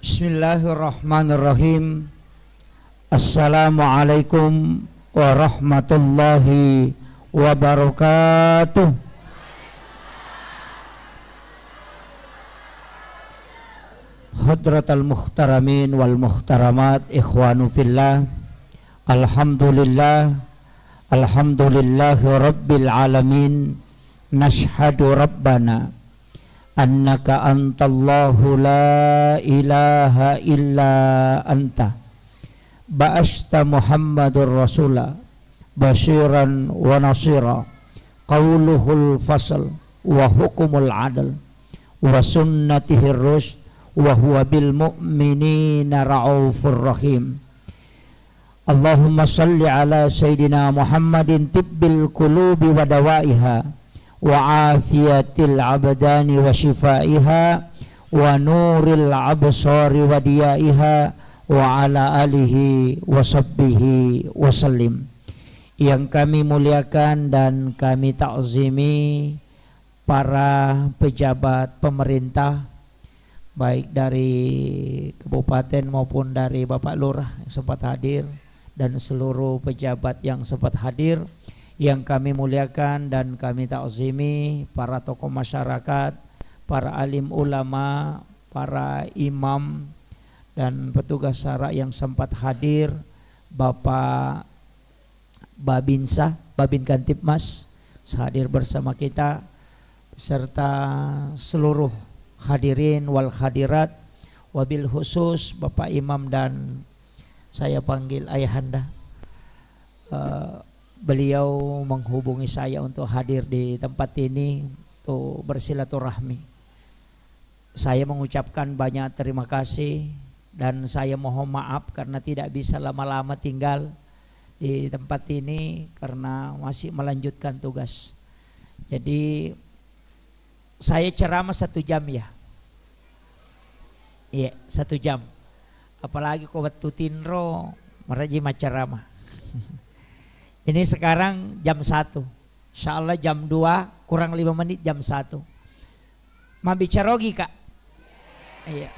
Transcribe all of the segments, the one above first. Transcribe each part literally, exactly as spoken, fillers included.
Bismillahirrahmanirrahim. Assalamualaikum warahmatullahi wabarakatuh. Hadratal muhtaramin wal muhtaramat, ikhwanu fillah. Alhamdulillah. Alhamdulillahi rabbil alamin. Nashhadu rabbana annaka antallahu la ilaha illa anta. Ba'asta Muhammadur Rasula basyiran wa nasira. Qauluhul fasl wa hukumul adl wa sunnatihir rusyd wa huwa bil mu'minina raufur rahim. Allahumma salli ala Sayyidina Muhammadin tibbil qulubi wa dawaiha, wa afiyatil abdani wa shifaiha, wa nuril absari wa diyaiha, wa ala alihi wa sahbihi wa sallim. Yang kami muliakan dan kami takzimi para pejabat pemerintah, baik dari kabupaten maupun dari Bapak Lurah yang sempat hadir, dan seluruh pejabat yang sempat hadir, yang kami muliakan dan kami takzimi, para tokoh masyarakat, para alim ulama, para imam, dan petugas syara yang sempat hadir, Bapak Babinsa, Babin Kantipmas, hadir bersama kita, serta seluruh hadirin wal hadirat, wabil khusus Bapak Imam dan saya panggil Ayahanda. Eh, beliau menghubungi saya untuk hadir di tempat ini, untuk bersilaturahmi. Saya mengucapkan banyak terima kasih dan saya mohon maaf karena tidak bisa lama-lama tinggal di tempat ini karena masih melanjutkan tugas. Jadi, saya ceramah satu jam, ya. Iya, satu jam. Apalagi ko wettu tinro, maraji macceramah. Ini sekarang jam satu. Insya Allah jam dua kurang lima menit, jam satu. Mabbicara ogi, Kak? Iya.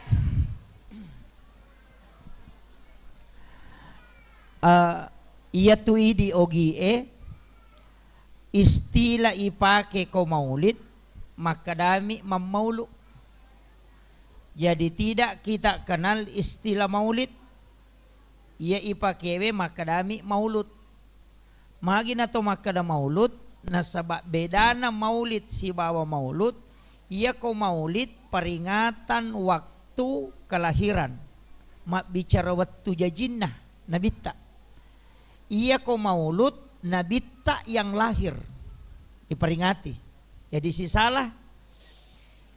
Eh, iyatu idi ogie, istilah ipake ko maulid, makkedami mammaulu. Jadi tidak kita kenal istilah maulid. Iya ipakewe makkedami maulud. Magi nato makkeda maulud, nasaba bedana maulid sibawa maulud, iyako maulid peringatan waktu kelahiran, mabbicara wettu jajinna nabitta. Iyako maulud, nabitta yang lahir diperingati. Jadi sisalah.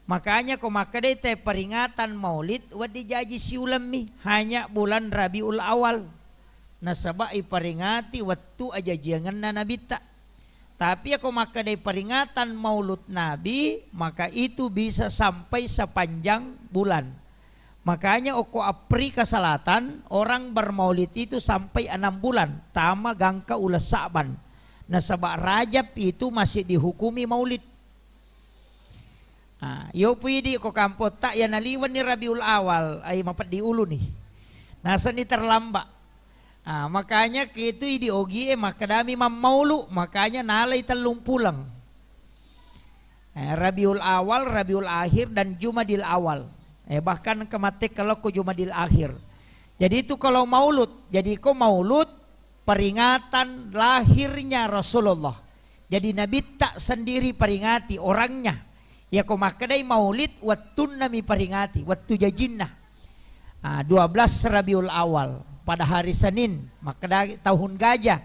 Makanya ko makkedai te peringatan maulid, wedding jaji siulemmi, hanya bulan Rabiul Awal. Nasaba iperingati wettu ajajiangenna nabitta. Tapi ako makkedai peringatan maulud Nabi, maka itu bisa sampai sepanjang bulan. Makanya okko Afrika Selatan, orang bermaulid itu sampai enam bulan, tama gangka uleng Sa'ban. Nasaba Rajab itu masih dihukumi maulid. Ah, yopu idi ko kampotta, ya naliwenni Rabiul Awal, ai mapeddi uluni. Nasenni terlambat. Ah, makanya kitu idi ogie makkedami mammaulu, makanya nalai tellung puleng. Eh, Rabiul Awal, Rabiul Akhir, dan Jumadil Awal. Eh, bahkan kematte kelokko Jumadil Akhir. Jadi itu kalau maulud, jadi ko maulud peringatan lahirnya Rasulullah. Jadi nabitta sendiri peringati orangnya. Yako makkedai maulid, wettunna mi peringati, wettu jajinna. Ah, dua belas Rabiul Awal, pada hari Senin, makkeda tahun gajah.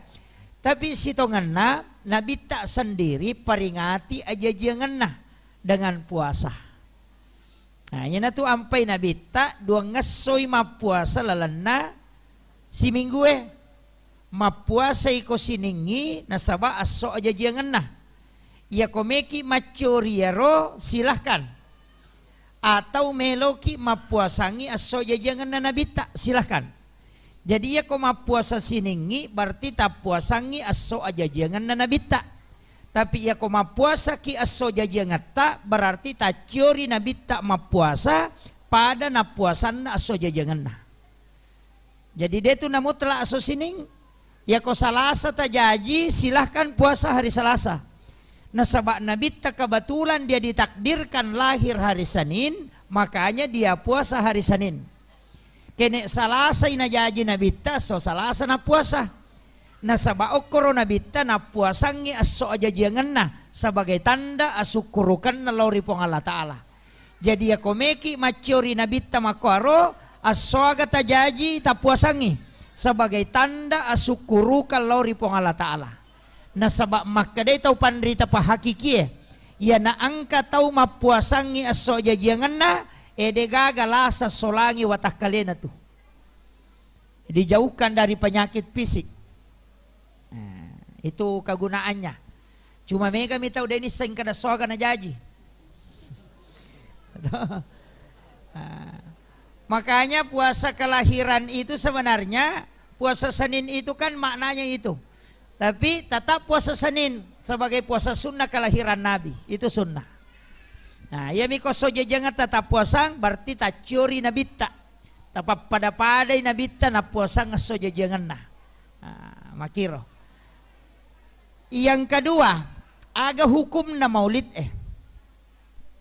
Tapi sitongenna, nabitta sendiri peringati ajajiangenna dengan puasa. Nah, iyanatu ampai nabitta duangngessoi mappuasa lalenna siminggue. Mappuasai ko siningngi nasaba esso ajajiangenna. Iyako meki maccori iyaro, silahkan. Atau meloki mappuasangngi esso ajajiangenna nabitta, silahkan. Jadi, iyako mappuasa siningngi, berarti tappuasangngi esso ajajiangenna nabitta. Tapi, iyako mappuasaki esso ajajiangetta, berarti tacciori nabitta mappuasa, pada nappuasanna esso jajiangenna. Jadi, de tu namutlak esso Senin. Yako Salasa tajaji, silahkan puasa hari Salasa. Nasaba Nabitta kebetulan dia ditakdirkan lahir hari Senin, makanya dia puasa hari Senin. Kene Salasai najaji Nabitta, esso Salasa nappuasa. Nasaba okkoro Nabitta nappuasangngi esso ajajiangenna sebagai tanda asukkurukenna lao ri Puang Allah Ta'ala. Jadi, yako meki macciori Nabitta makkuaro, esso aga tajaji tappuasangngi sebagai tanda asukkurukang lao ri Puang Allah Ta'ala. Nasaba makkedai tau panrita pahakikie, iyana engka tau mappuasangngi esso ajajiangenna, e, de gaga lasa solangi watakkalena tu. Dijauhkan dari penyakit fisik. Nah, itu kegunaannya. Cuma mega mi tau de nisseng kada soga najaji. Nah, makanya puasa kelahiran itu sebenarnya, puasa Senin itu kan maknanya itu. Tapi tetap puasa Senin sebagai puasa sunnah kelahiran Nabi. Itu sunnah. Nah, iya mi ko esso jajiangenna tetap puasang, berarti tacciori Nabitta. Tapappada-padai Nabitta nappuasang esso jajiangenna. Nah, makiro. Yang kedua, aga hukumna maulid e?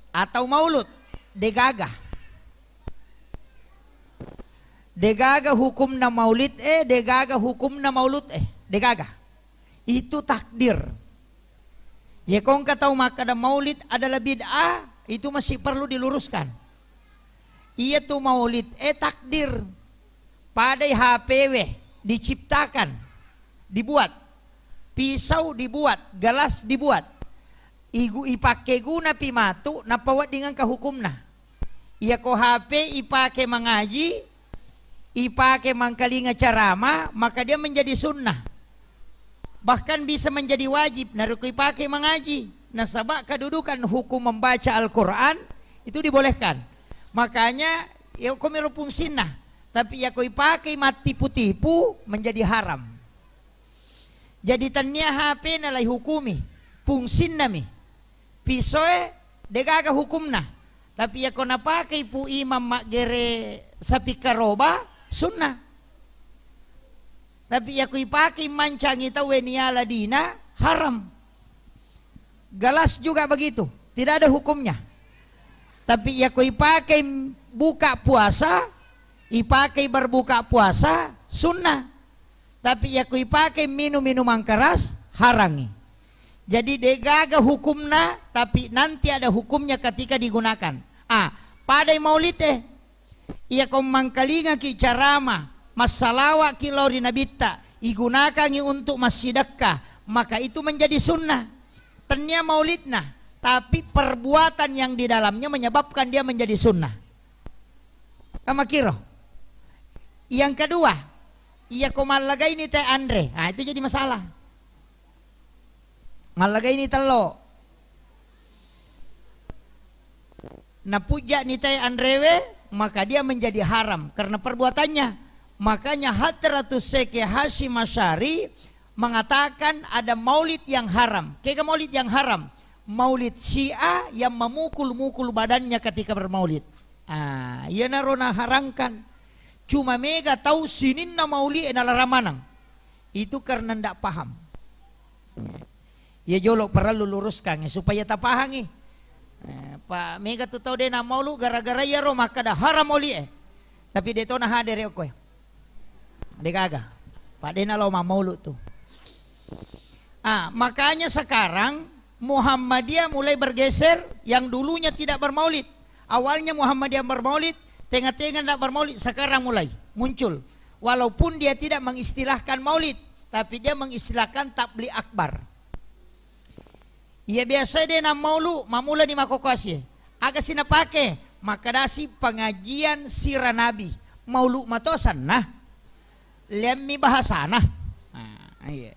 Atau maulud? Degaga. Degaga hukumna maulid e, degaga hukumna maulud e. Degaga. Itu takdir. Ye ko engka tau makkeda maulid adalah bid'ah, itu masih perlu diluruskan. Iya tu maulid e takdir. Padai H P we diciptakan, dibuat. Pisau dibuat, gelas dibuat. Igu-, ipake guna pi matu, nappa wedding engka hukumna. Iya ko H P ipake mangaji, ipake mangkalinga carama, maka dia menjadi sunnah. Bahkan bisa menjadi wajib narekko ipake mangaji. Nasaba kedudukan hukum membaca Al-Quran itu dibolehkan. Makanya, ya, komiro fungsinna. Tapi yako ipake mattipu-tipu, menjadi haram. Jadi tennia H P nalai hukumi, fungsinnami. Pisoe degaga hukumna. Tapi yako napakei pu imam maggere sapi karoba, sunnah. Tapi yako ipakei mancangi tauwe niala dina, haram. Gelas juga begitu, tidak ada hukumnya. Tapi yako ipakei buka puasa, ipakei berbuka puasa, sunnah. Tapi yako ipakei minum minuman keras, harangi. Jadi degaga hukumna, tapi nanti ada hukumnya ketika digunakan. Ah, padai maulid e. Iyako mangkalingaki carama, massalawaki lao ri Nabitta, igunakangi untuk massidekka, maka itu menjadi sunnah. Tennia maulidna, tapi perbuatan yang di dalamnya menyebabkan dia menjadi sunnah. Kamakiro. Yang kedua, iyako mallagaini te anre, nah, itu jadi masalah. Mallagaini tello. Napujja'ni tae anrewe, maka dia menjadi haram karena perbuatannya. Makanya Hadratus Syekh Hasyim Asy'ari mengatakan ada maulid yang haram. Kega maulid yang haram? Maulid Syiah yang memukul-mukul badannya ketika bermaulid. Ah, iyanaro naharangkan. Cuma mega tau sininna mauli e nalarang maneng. Itu karena ndak paham. Iya jolo parellu luruskan, eh, supaya tapahangi. Eh, pa mega tu tau de namaulu gara-gara iyaro makkeda haram mauli e. Tapi de tona hadere okkoe. De gaga. Pa de nalo mammaulu tu. Ah, makanya sekarang Muhammadiyah mulai bergeser, yang dulunya tidak bermaulid. Awalnya Muhammadiyah bermaulid, tengah-tengah tidak bermaulid, sekarang mulai muncul. Walaupun dia tidak mengistilahkan maulid, tapi dia mengistilahkan tabligh akbar. Iya biasa de namaulu, mamula ni makokoasi. Aga si napake, makkedasi pengajian sirah Nabi. Maulu mato sanna. Liammi bahasana. Nah, iya.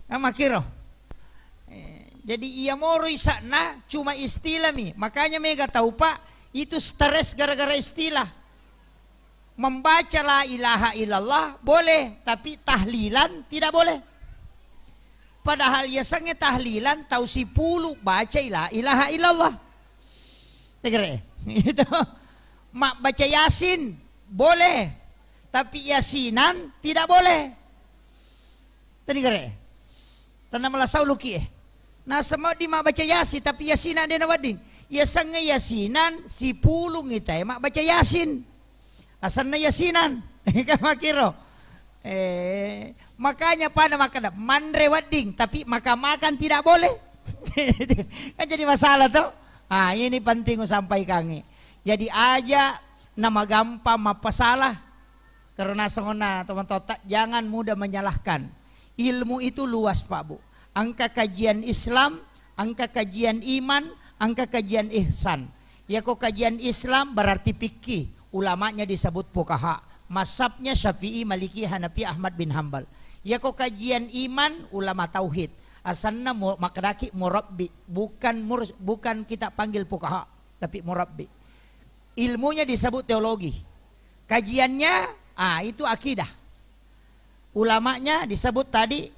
Nah, makiro. Eh, jadi iya moro isakna cuma istilah mi. Makanya mega tau, Pak, itu stres gara-gara istilah. Membaca la ilaha illallah boleh, tapi tahlilan tidak boleh. Padahal yasengnge tahlilan tau sipulu baca la ilaha illallah. Tegere. Itu. Mabbaca Yasin boleh, tapi yasinan tidak boleh. Tadi gare. Tanna malasau luki e. Nasaba di mabbaca Yasin, tapi yasinan de nawedding. Yasengnge yasinan, sipulung itae mabbaca Yasin. Asenna yasinan. Kan makkiro. Eh, makanya pada makkeda, manre wedding, tapi makan-makan tidak boleh. Kan jadi masalah toh. Ah, ini penting usampaikangi. Jadi aja namagampang mappasalah. Karena sengona teman totak, jangan mudah menyalahkan. Ilmu itu luas, Pak Bu. Engka kajian Islam, engka kajian iman, engka kajian ihsan. Yako kajian Islam berarti fikih, ulamanya disebut fuqaha. Mazhabnya Syafi'i, Maliki, Hanafi, Ahmad bin Hambal. Yako kajian iman, ulama tauhid. Asanna mu-, makkedaki murabbi, bukan mur-, bukan kita panggil fuqaha, tapi murabbi. Ilmunya disebut teologi. Kajiannya, ah, itu akidah. Ulamanya disebut tadi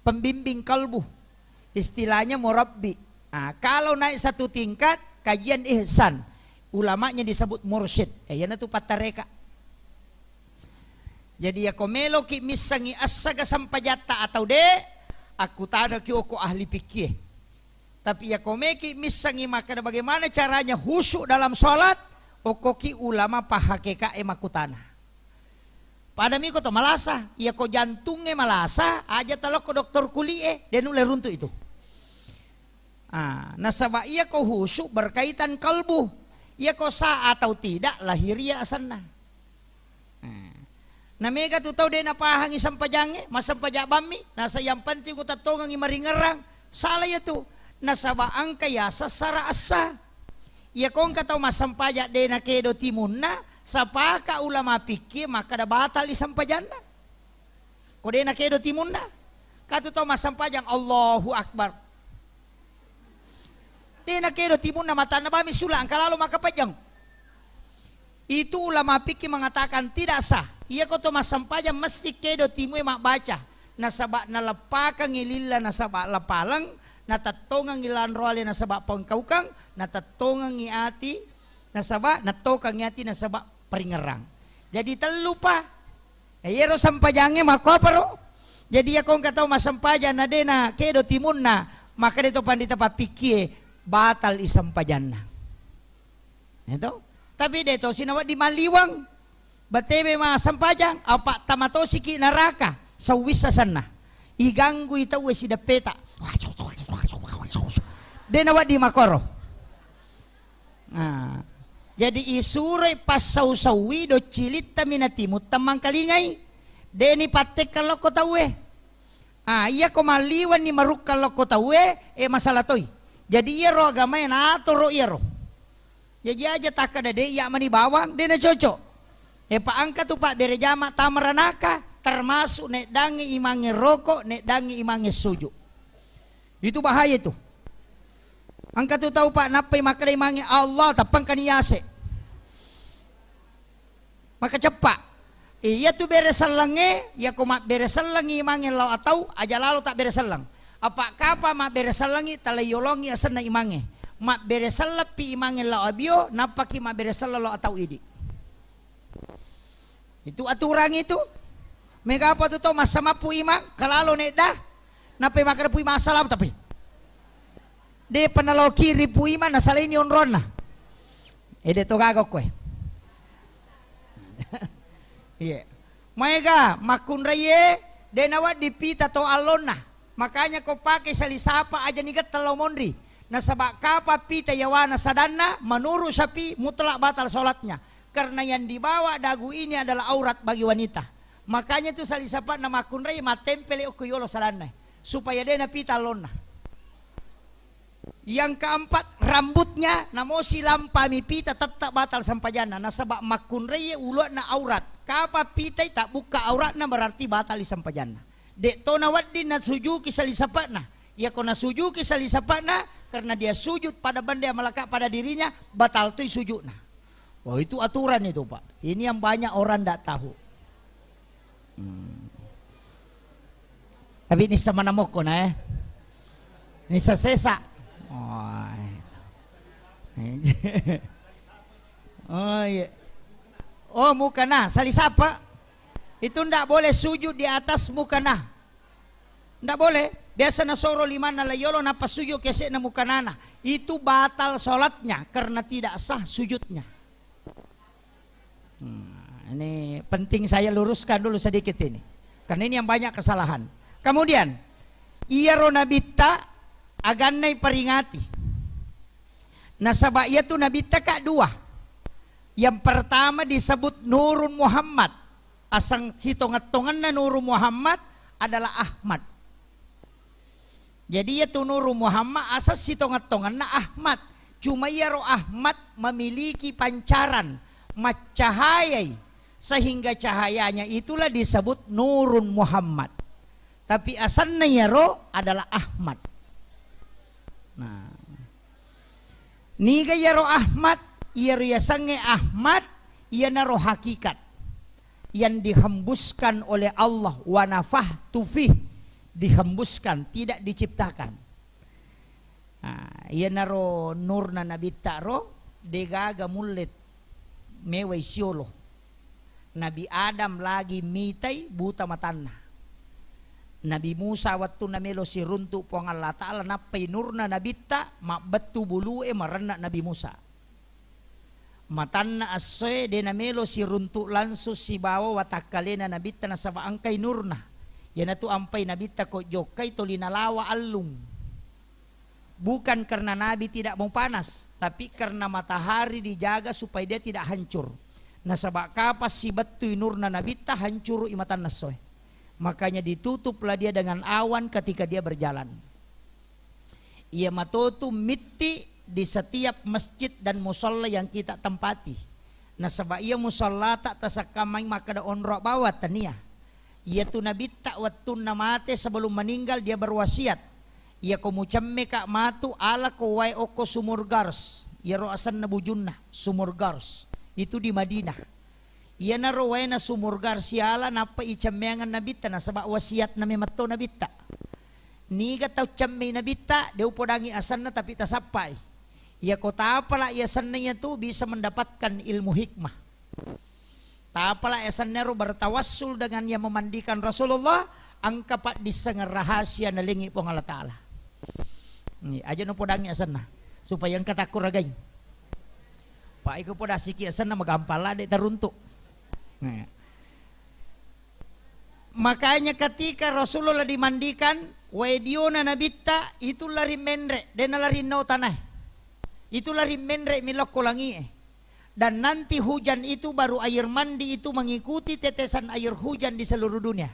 pembimbing kalbu. Istilahnya murabbi. Ah, kalau naik satu tingkat, kajian ihsan. Ulamanya disebut mursyid. Eh, yana tu pattareka. Jadi, yako meloki missengi assaga sampajatta atau de, akkutanaki oko ahli fikih. Tapi yako meki missengi makkeda bagaimana caranya khusyuk dalam sholat, okkoki ulama pahakekae makkutana. Pada miko to malasa, yako jantungnge malasa, aja talokko dokter kulit e, de nulle runtu itu. Ah, nasaba iyako khusyuk berkaitan kalbu. Iyako sah atau tidak, lahiriah asanna. Eh. Na mega tu tau de napahangi sempajangnge, massempajang bammi, nasa yang penting ku tattongengi maringerrang. Salah iya tu. Nasaba engka yaseng sara assa. Iya ko engka tau massempajang de nakedo timunna, sapaka ulama fikih makkeda batal i sempajanna. Ko de nakedo timunna, katu tau massempajang Allahu Akbar. De nakedo timunna, matanna bami sula engka lalo makkapajang. Itu ulama fikih mengatakan tidak sah. Iya ko to massempajang mesti kedo timue mabbaca. Nasaba naleppakangngi lilla nasaba lapaleng, natettongengngi lanro ale nasaba pengkaukang, natettongengngi ati nasaba nattokangngi ati nasaba paringerrang. Jadi tellu pa. Eh, iyaro sempajangnge makkuaparo? Jadi, iya ko engka tau massempajang na de nakedo timunna, makkeda to pandita pappikkie, batal i sempajanna. Itu. Tapi de tosi nawedding malliweng. Batewe massempajang, apa tamatosiki neraka, sauwissa senna. Iganggui tauwe sideppeta. De nawedding makkoro. Nah, jadi isuroi passau-saui doccilitta minatimu temmangkalingai. Deni pattekkang lokko tauwe. Ah, iya ko malliwenni marukkang lokko tauwe, e masalah toi. Jadi iyaro agamae natoro iyaro. Jaji aja takkada de iya mani bawang, de nacocok. E pa engka tu pabbere jama tamaranaka, termasuk neddangi imangnge rokok, neddangi imangnge suju. Itu bahaya itu. Engka tu tau, Pak, nappai makkeda imangnge Allah, tappangkani yase. Maka ceppa. Iya tu bere sellengnge, iya ko mabbere sellengngi imangnge lao atau, aja lalo tabbere selleng. Apa kapa mabbere sellengngi, talaiyolongi asenna imangnge. Mabbere selleppi imangnge lao abio, nappaki mabbere selleng lao atau idi. Itu aturan itu. Mega apa tu to massamappu imang, kalalo nedda, nappai makkeda pui massalam tapi. De panalo kiri pui imang, nasalaini onronna. Ede to gaga koe. Iya. Maega makkunraie de nawedding pita to allonna. Makanya ko pake salisapa aja ni getta lao monri. Nasaba kapa pita yawana sadanna, menurut Syafi'i mutlak batal sholatnya. Karena yang dibawa dagu ini adalah aurat bagi wanita. Makanya tu salisapa'na makkunrai mattempele okko yolo sadanna, supaya de napita allonna. Yang keempat, rambutnya namosi lampa mipita tetap batal sempajanna, nasaba makkunrai uluanna aurat. Kapa pitai tak buka auratna berarti batal sempajanna. Dek to nawedding nasujuki salisapa'na. Iya ko nasujuki salisapa'na, karena dia sujud pada benda yang melekat pada dirinya, batal tu sujudna. Oh, itu aturan itu, Pak. Ini yang banyak orang ndak tahu. Hmm. Tapi nissa manamokko na, eh. Nissa sesa. Oh. Oh, iya. Oh, mukana, salisapa. Itu ndak boleh sujud di atas mukana. Ndak boleh. Biasa nasoro limanna layolo, nappa sujud kesekna mukanana. Itu batal sholatnya karena tidak sah sujudnya. Hmm, ini penting saya luruskan dulu sedikit ini. Karena ini yang banyak kesalahan. Kemudian, iyaro nabitta agannai peringati. Nasaba iyatu nabitta ka dua. Yang pertama disebut Nurun Muhammad. Asang sitongeng-tongenna Nurun Muhammad adalah Ahmad. Jadi iyatu Nurun Muhammad asang sitongeng-tongenna Ahmad. Cuma iyaro Ahmad memiliki pancaran, maccahayai, sehingga cahayanya itulah disebut Nurun Muhammad. Tapi asanna iyaro adalah Ahmad. Nah, niga iyaro Ahmad? Iyaro yasengnge Ahmad, iyanaro hakikat yang dihembuskan oleh Allah, wa nafakhtu fih, dihembuskan, tidak diciptakan. Nah, iyanaro nurna nabitta ro, degaga mulle mewai siolo. Nabi Adam lagi mitai buta matanna. Nabi Musa wettunna melo siruntu Puang Allah Ta'ala, nappai nurna nabitta mabbettu bulue marenna Nabi Musa. Matanna essoe de namelo siruntu langsung sibawa watakkalena nabitta nasaba engkai nurna. Iyanatu ampai nabitta ko jokkai toli nalawa allung. Bukan karena Nabi tidak mau panas, tapi karena matahari dijaga supaya dia tidak hancur. Nasaba kapas sibettui nurna nabitta, hancurui matanna essoe. Makanya ditutuplah dia dengan awan ketika dia berjalan. Iya matotu mitti di setiap masjid dan musalla yang kita tempati. Nasaba iya musallata tasakkang mai makkeda onro bawa, tania. Iyatu nabitta wettunna mate, sebelum meninggal dia berwasiat, "Iyako mucemmeka matu, alako wae okko Sumur Gars." Iyaro asenna bujunna, Sumur Gars. Itu di Madinah. Iyanaro waena Sumur Gars siala nappa icemmeangeng nabitta, nasaba wasiatna memetto nabitta. Niga tau cemmei nabitta, de upodangi asenna tapi tasappai. Iyako tapala i asenna iyatu bisa mendapatkan ilmu hikmah. Tapala i asennaro bertawassul dengan yang memandikan Rasulullah, engka paddissengeng rahasia nalengi Puang Allah Ta'ala. Ni, aja nupodangi asenna, supaya engka takkuragai. Pa iko podasiki asenna magampang la de taruntu. Nah. Makanya ketika Rasulullah dimandikan, wae diona nabitta itu lari menre, dena lari no tanae. Itu lari menre milokko langie. Dan nanti hujan itu baru air mandi itu mengikuti tetesan air hujan di seluruh dunia.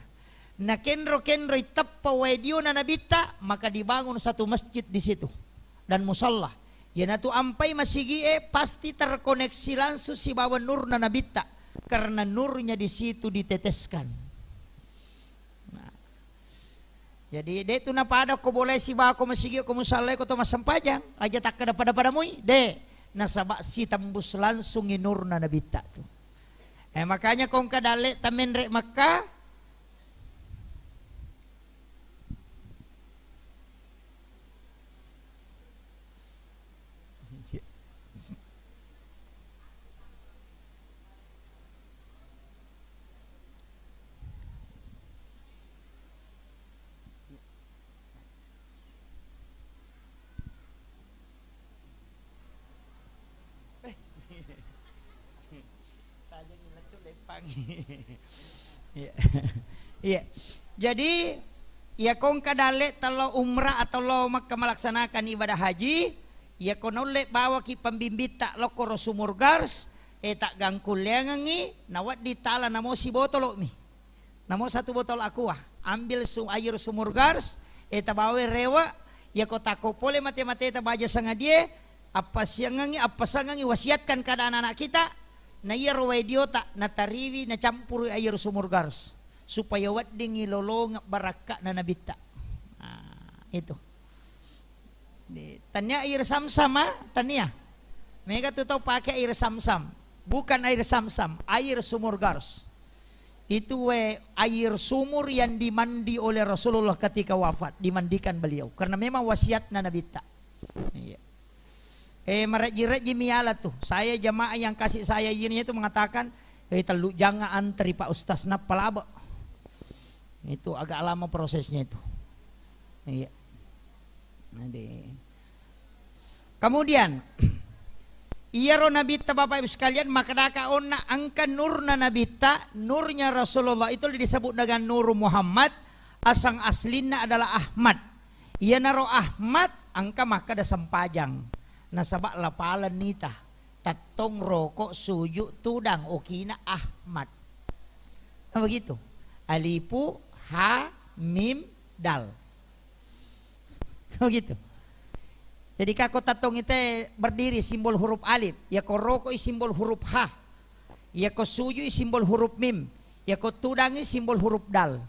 Nakenro-kenroi teppa wae diona nabitta, maka dibangun satu masjid di situ dan musalla. Iyanatu ampai masigie pasti terkoneksi langsung sibawa nurna nabitta, karena nurnya di situ diteteskan. Nah. Jadi de tu napada ko boleh sibawa ko masigi ko musalla ko to massempajang, aja takkeda pada-pada mui, de, nasaba sitembus langsung i nurna nabitta tu. Eh, makanya ko engka dalle tamenre Makkah, Tajengi lettu leppang. Iya. Iya. Jadi, iya ko engka dalle tello umrah atau lo Makkah melaksanakan ibadah haji, iya ko naulle bawaki pembimbitta lokkoro Sumur Gars, eh, taggangkulleangengngi, nawedding tala namo sibotolo'mi. Namo satu botol aqua, ambil su-, air Sumur Gars, eh, tabawa rewe, iya ko takko pole mate-mate tabaja sangadie, appasiangengngi, appasangengngi, wasiatkan kepada anak-anak kita, na iyaro wae diota natariwi nacampurui air Sumur Gars supaya weddingngi lolongeng barakka'na nabitta. Nah, itu. Di, tania air Zamzam, ah? Tania. Mega tu tau pakai air Zamzam. Bukan air Zamzam, air Sumur Gars. Itu we air sumur yang dimandi oleh Rasulullah ketika wafat, dimandikan beliau. Karena memang wasiatna nabitta. Iya. Eh, marejji-rejji mi yala tu. Saya jamaah yang kasih saya izin itu mengatakan, "Eh, tellu jangnga antri Pak Ustaz, nappa labe." Itu agak lama prosesnya itu. Iya. Jadi, kemudian, iyaro nabitta, Bapak Ibu sekalian, makkedaka onna engka nurna nabitta, nurnya Rasulullah itu disebut dengan Nur Muhammad, asang aslinna adalah Ahmad. Iyanaro Ahmad engka makkeda sempajang. Nasaba lapaleng nita. Tettong, roko, suju, tudang, okina Ahmad. Nah, begitu. Alifu, ha, mim, dal. Begitu. Jadi, kako tettong ite berdiri simbol huruf alif, yako rokoi simbol huruf ha, yako sujui simbol huruf mim, yako tudangi simbol huruf dal.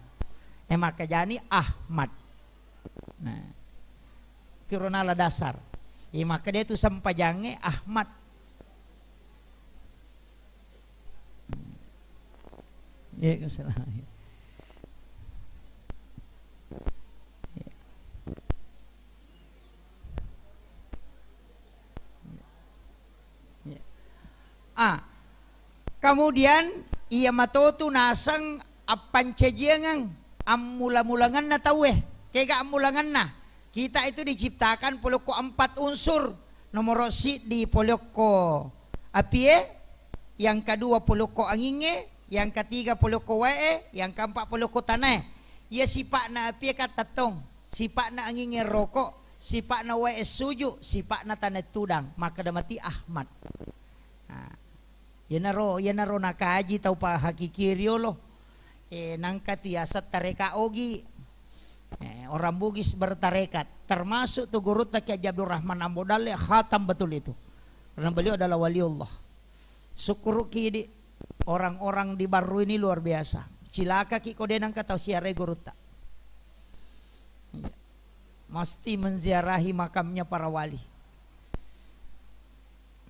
Eh, makkajani Ahmad. Nah, kiro nala dasar. Eh, makkeda tu sempajangnge Ahmad. Iya, salah. Ah, kemudian iya matotu naseng appancajiangeng ammula-mulangenna tauwe. Kega ammulangenna? Kita itu diciptakan polokko empat unsur. Nomoro siddi polokko apie, yang kedua polokko angingnge, yang ketiga polokko wae, yang keempat polokko tanae. Iya sipa'na apie ka tettong, sipa'na angingnge roko, sipa'na wae suju, sipa'na tanae tudang. Makkeda mati Ahmad. Nah, iyanaro, iyanaro nakaji tau pahakiki riolo. Eh, nangka tiaseng tareka ogi. Eh, orang Bugis bertarekat. Termasuk tu gurutta Kiai Haji Abdul Rahman Ambo Dalle, khatam betul itu. Karena beliau adalah waliullah. Syukuruki di orang-orang di Barru ini luar biasa. Cilakaki ko de nangka tau siarai gurutta. Iya. Mesti menziarahi makamnya para wali.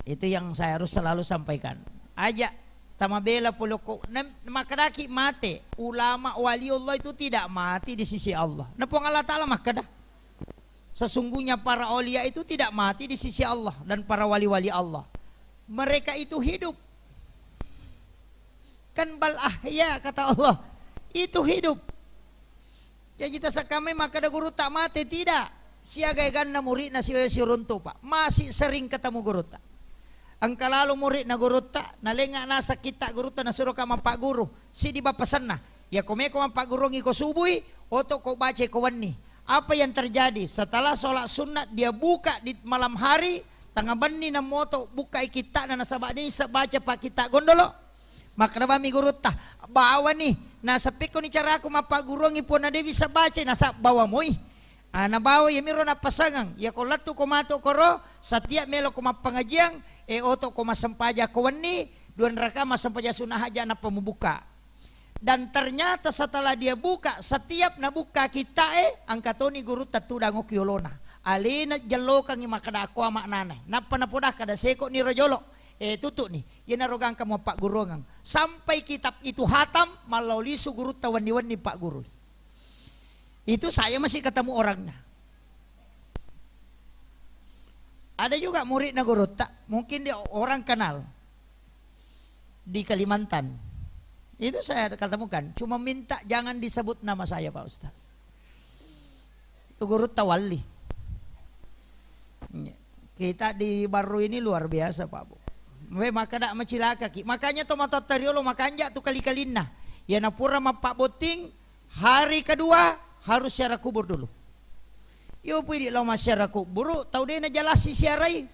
Itu yang saya harus selalu sampaikan. Aja tamabela polokko, nem-, makkedaki mate. Ulama waliullah itu tidak mati di sisi Allah. Na Puang Allah Ta'ala makkeda, sesungguhnya para aulia itu tidak mati di sisi Allah dan para wali-wali Allah. Mereka itu hidup. Kan bal ahya, kata Allah. Itu hidup. Jaji tasakkamai makkeda gurutta mate, tidak. Siaga eganna muridna si-, siruntu, Pak. Masih sering ketemu gurutta. Engka lalo muridna gurutta, nalenga naseng kitta gurutta, nasuroka mappagguru. Sidi bappasenna. Yako meko mappagguruangi ko subui, oto ko baca ko wenni. Apa yang terjadi? Setelah sholat sunat dia buka di malam hari, tengah benni namoto bukai kittana nasaba nisa baca pa kitta gondolo. Makkeda bami gurutta, "Bawani, naseppekkoni caraku mappagguruangi Puang na de wisseng bacai," nasaba bawa moi. Ah, nabawa, iyamiro nappasangeng, iyako lettu ko matu koro, setiap melo ko mappangajiang, eh, oto ko massempajang ko wenni, dua rakaat massempajang sunnah hajat nappa mubukka. Dan ternyata setelah dia buka, setiap nabukka kittae, engka toni gurutta tudang okki olona. Alena jellokangi makkeda, "Akkoa maknana." Nappa napoda kada, "Seko'ni ro jolo." Eh, tutu'ni. Iyanaro gangka muappagguruangeng. Sampai kitab itu hatam, mallao lisu gurutta wenni-wenni paggurui. Itu saya masih ketemu orangnya. Ada juga muridna gurutta, mungkin dia orang kenal di Kalimantan. Itu saya ketemukan, cuma minta jangan disebut nama saya, Pak Ustaz. Itu gurutta walli. Kita di Barru ini luar biasa, Pak Bu. We, makkeda macilakaki. Makanya tomatoatta riolo makanja tu kali-kalinna. Iyana pura mappabbotting, hari kedua harus ziarah kubur dulu. Iyo pui di lao massiarah kuburu, tau de najalasi siarai.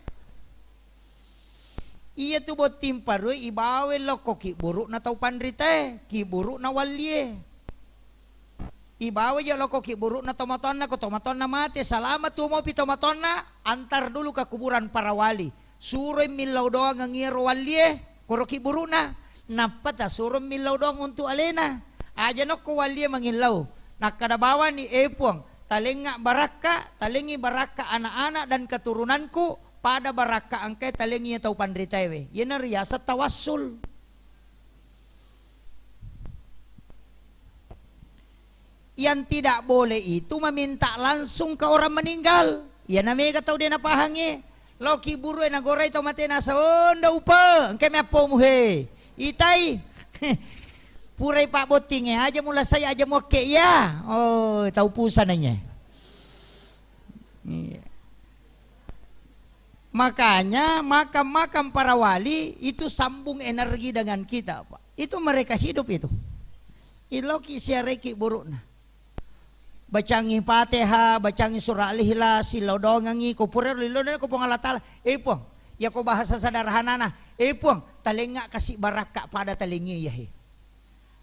Iya tu botting parue ibawa lokko kibburu'na tau panritae, kibburu'na wallie. Ibawa ja lokko kibburu'na tomatoanna, ko tomatoanna mate, salama tu mopi tomatoanna, antar dulu ke kuburan para wali. Suroi millau doangeng iyaro wallie, koro kibburu'na. Nappa tasuro millau doang untuk alena. Aja nokko wallie mangillau. Nakkada bawani, "Eh Puang, talengnga barakka, talengngi barakka anak-anak dan keturunanku, pada barakka engkae talengngi tau panritaewe." Iyana riaseng tawassul. Yang tidak boleh itu meminta langsung ke orang meninggal. Iyana mega tau de napahangnge. Loki buru e nagorai to mate nasa, "Oh, nda upe, engka mi appomu he." Itai. Purai pabbotting e, aja mulasai, aja muakke iya. Oh, tau pusana iya. Iya. Makanya makam-makam para wali itu sambung energi dengan kita, Pak. Itu mereka hidup itu. Iloki siareki burukna. Bacangi Fatihah, bacangi surah Al-Ikhlas, silodongangi, ko pura lilodongangi ko Puang Allah Taala. Eh Puang, ya ko bahasa sederhanana, eh Puang, talengnga kasi barakka pada talengngi ya he.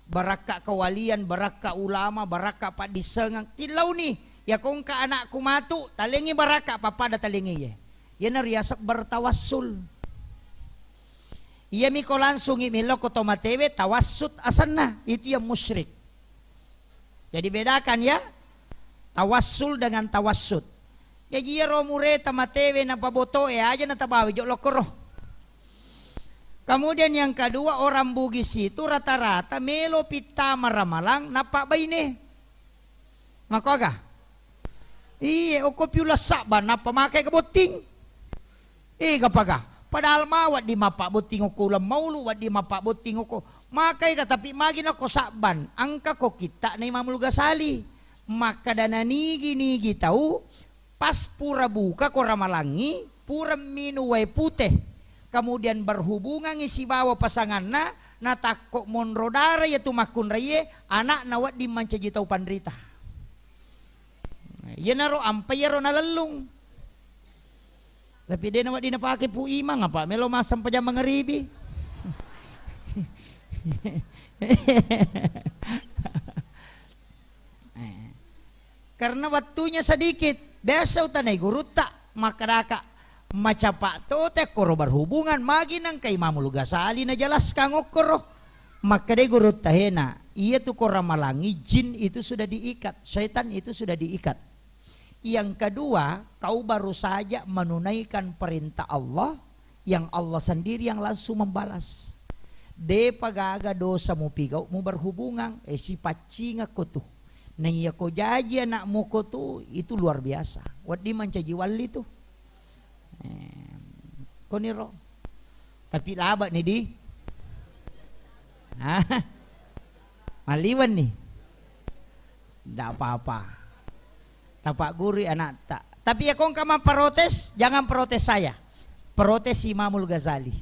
Barakka kewalian, barakka ulama, barakka paddissengang. Tillauni, ya ko engka anakku matu, talengngi barakka pappada talengngi ya. Yana riaseng bertawassul. Iyami ko langsungi miloko to matewe tawassut asenna, itu yang musyrik. Jadi bedakan ya, tawassul dengan tawassut. Jaji iyaro mureta matewe napabotoe aja natabawi jo lokkoro. Kemudian yang kedua, orang Bugis itu rata-rata melo pittama ramalang nappa baine. Makkoga? Iye, okko piula sabban nappa makai ke botting. Ega paga? Padahal ma wedding mappabbotting okko uleng maulu, wedding mappabbotting okko. Makai ka, tapi magi nakko sabban, engka ko kitta'na Imamul Ghazali. Makkeda nanigi-nigi tau, pas pura buka ko ramalangngi, pura minung wae pute. Kemudian berhubungangngi sibawa pasanganna, natakko monro dara iyatu makkunraie, anakna wedding mancaji tau panrita. Iyanaro ampai iyaro nalellung. Tapi de' nawedding napake Pu Imang, apa melo massempajang mangaribi. Eh. Karena waktunya sedikit, biasa utanai gurutta, makkedaka macapa' to te koro berhubungan, magi nangka Imamul Ghazali najelaskan okkoro. Makkedai gurutta, hena, iya tu ko ramalangi, jin itu sudah diikat, setan itu sudah diikat. Yang kedua, kau baru saja menunaikan perintah Allah, yang Allah sendiri yang langsung membalas. Depa gaga dosa mupigau mu berhubungan, eh, sipaccingakko tu. Naiya ko jaji anakmu ko tu, itu luar biasa. Wedding mancaji walli tu. Eh, koniro. Tapi laba ni di. Hah? Maliwan ni. Ndak apa-apa. Tapak guru anakta. Tapi ya kongka ma protes, jangan protes saya. Protes Imamul Ghazali.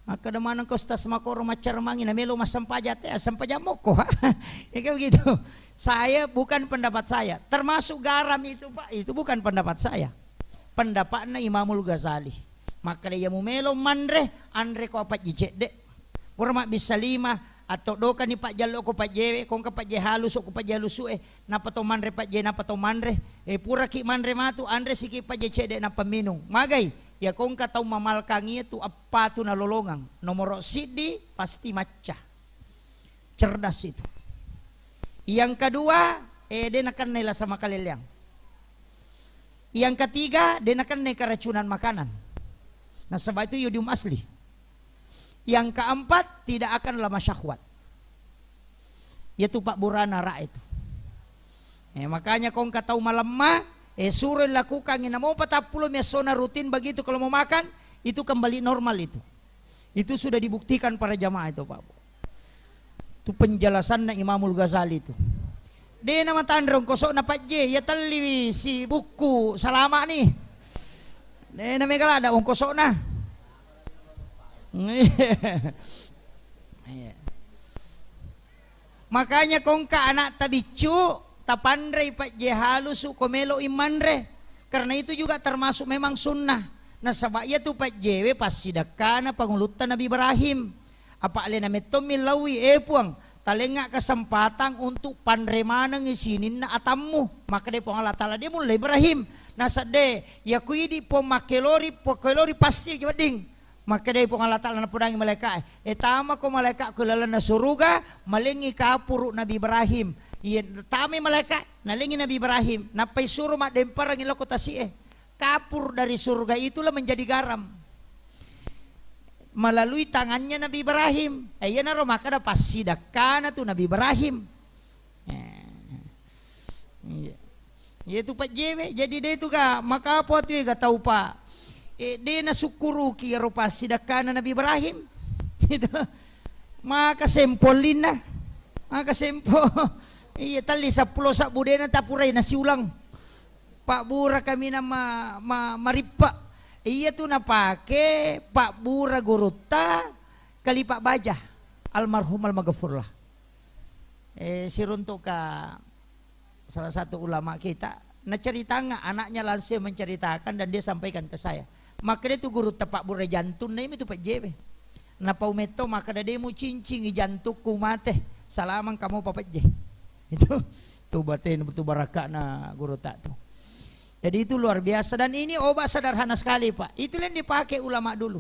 Makkeda maneng ko Ustaz makoro maccaremangi na melo massempajang te, assempajang mokko. Ya kan begitu. Saya bukan pendapat saya. Termasuk garam itu, Pak, itu bukan pendapat saya. Pendapatna Imamul Ghazali. Makkeda iya mu melo manre, anre ko apa cedde. Pura mabbissa lima, atto dokani pajjallo ko pajjewe, kongka pajje halusu ko pajje halusu e, napa to manre pajje, napa to manre. Eh, puraki manre matu, anre siki pajje cedde napa minung. Magai, ya kongka tau mamalkang iya tu appatu nalolongang. Nomoro siddi pasti macca. Cerdas itu. Yang kedua, eh, de' nakennai lasa makaleleang. Yang ketiga, de' nakennai keracunan makanan. Nasaba itu yodium asli. Yang keempat, tidak akan lemah syahwat. Yaitu pabburana ra itu. Eh, makanya kongka tau malemma, eh, suro lakukan, namo patappulo mi essona rutin begitu kalau mau makan, itu kembali normal itu. Itu sudah dibuktikan para jamaah itu, Pak. Itu penjelasanna Imamul Ghazali itu. De' namatanre ongkosokna pajje, ya telli si buku salama ni. De' namega lada ongkosokna. Iya. Makanya kongka anakta biccu, tapanrei pajje halusu ko melo i manre. Karena itu juga termasuk memang sunnah. Nasaba iya tu pajjewe passidekkana pangulutta Nabi Ibrahim. Apa alena mettommi laui, eh Puang, talengnga kesempatan untuk panre manengi sininna atammu. Makkeda Puang Allah Taala, de' mulla Ibrahim. Nasadde, ya ku idi Puang makkelori, Puang kelori pasti wedding. Makkedai Puang Allah Taala napodangi malaeka'e, "Eh, tamako malaeka'ku lalenna suruga, malengngi kapuru Nabi Ibrahim." Iya, tamai malaeka, nalengngi Nabi Ibrahim, nappai suro maddemperengngi lao ko tasi'e. Kapur dari surga itulah menjadi garam. Melalui tangannya Nabi Ibrahim. Eh, iyanaro makkeda passidekkana tu Nabi Ibrahim. Eh, iya. Iya tu pajjewe, jadi de' tu ga makapo tu ga tau pa. Eh, de nasukkuruki iyaro passidakkana Nabi Ibrahim. Gitu. Maka sempo linna. Maka sempo. Iya, telli seppulo sabbu de natapurai nasiulang. Pabbura kaminang ma-, ma-, marippa. Iya tu napake pabbura gurutta Kalipa Baja, almarhum almaghfurlah. Eh, siruntuk ka salah satu ulama kita, naceritanga anaknya langsung menceritakan dan dia sampaikan ke saya. Makkeda tu gurutta pabbura jantung, na imi tu pejjewe. Napau metto makkeda, "De mucincingi jantungku mate, salamang kamu papejje." Itu tu bate, tu barakana gurutta tu. Jadi itu luar biasa dan ini obat sederhana sekali, Pak. Itu yang dipakai ulama dulu.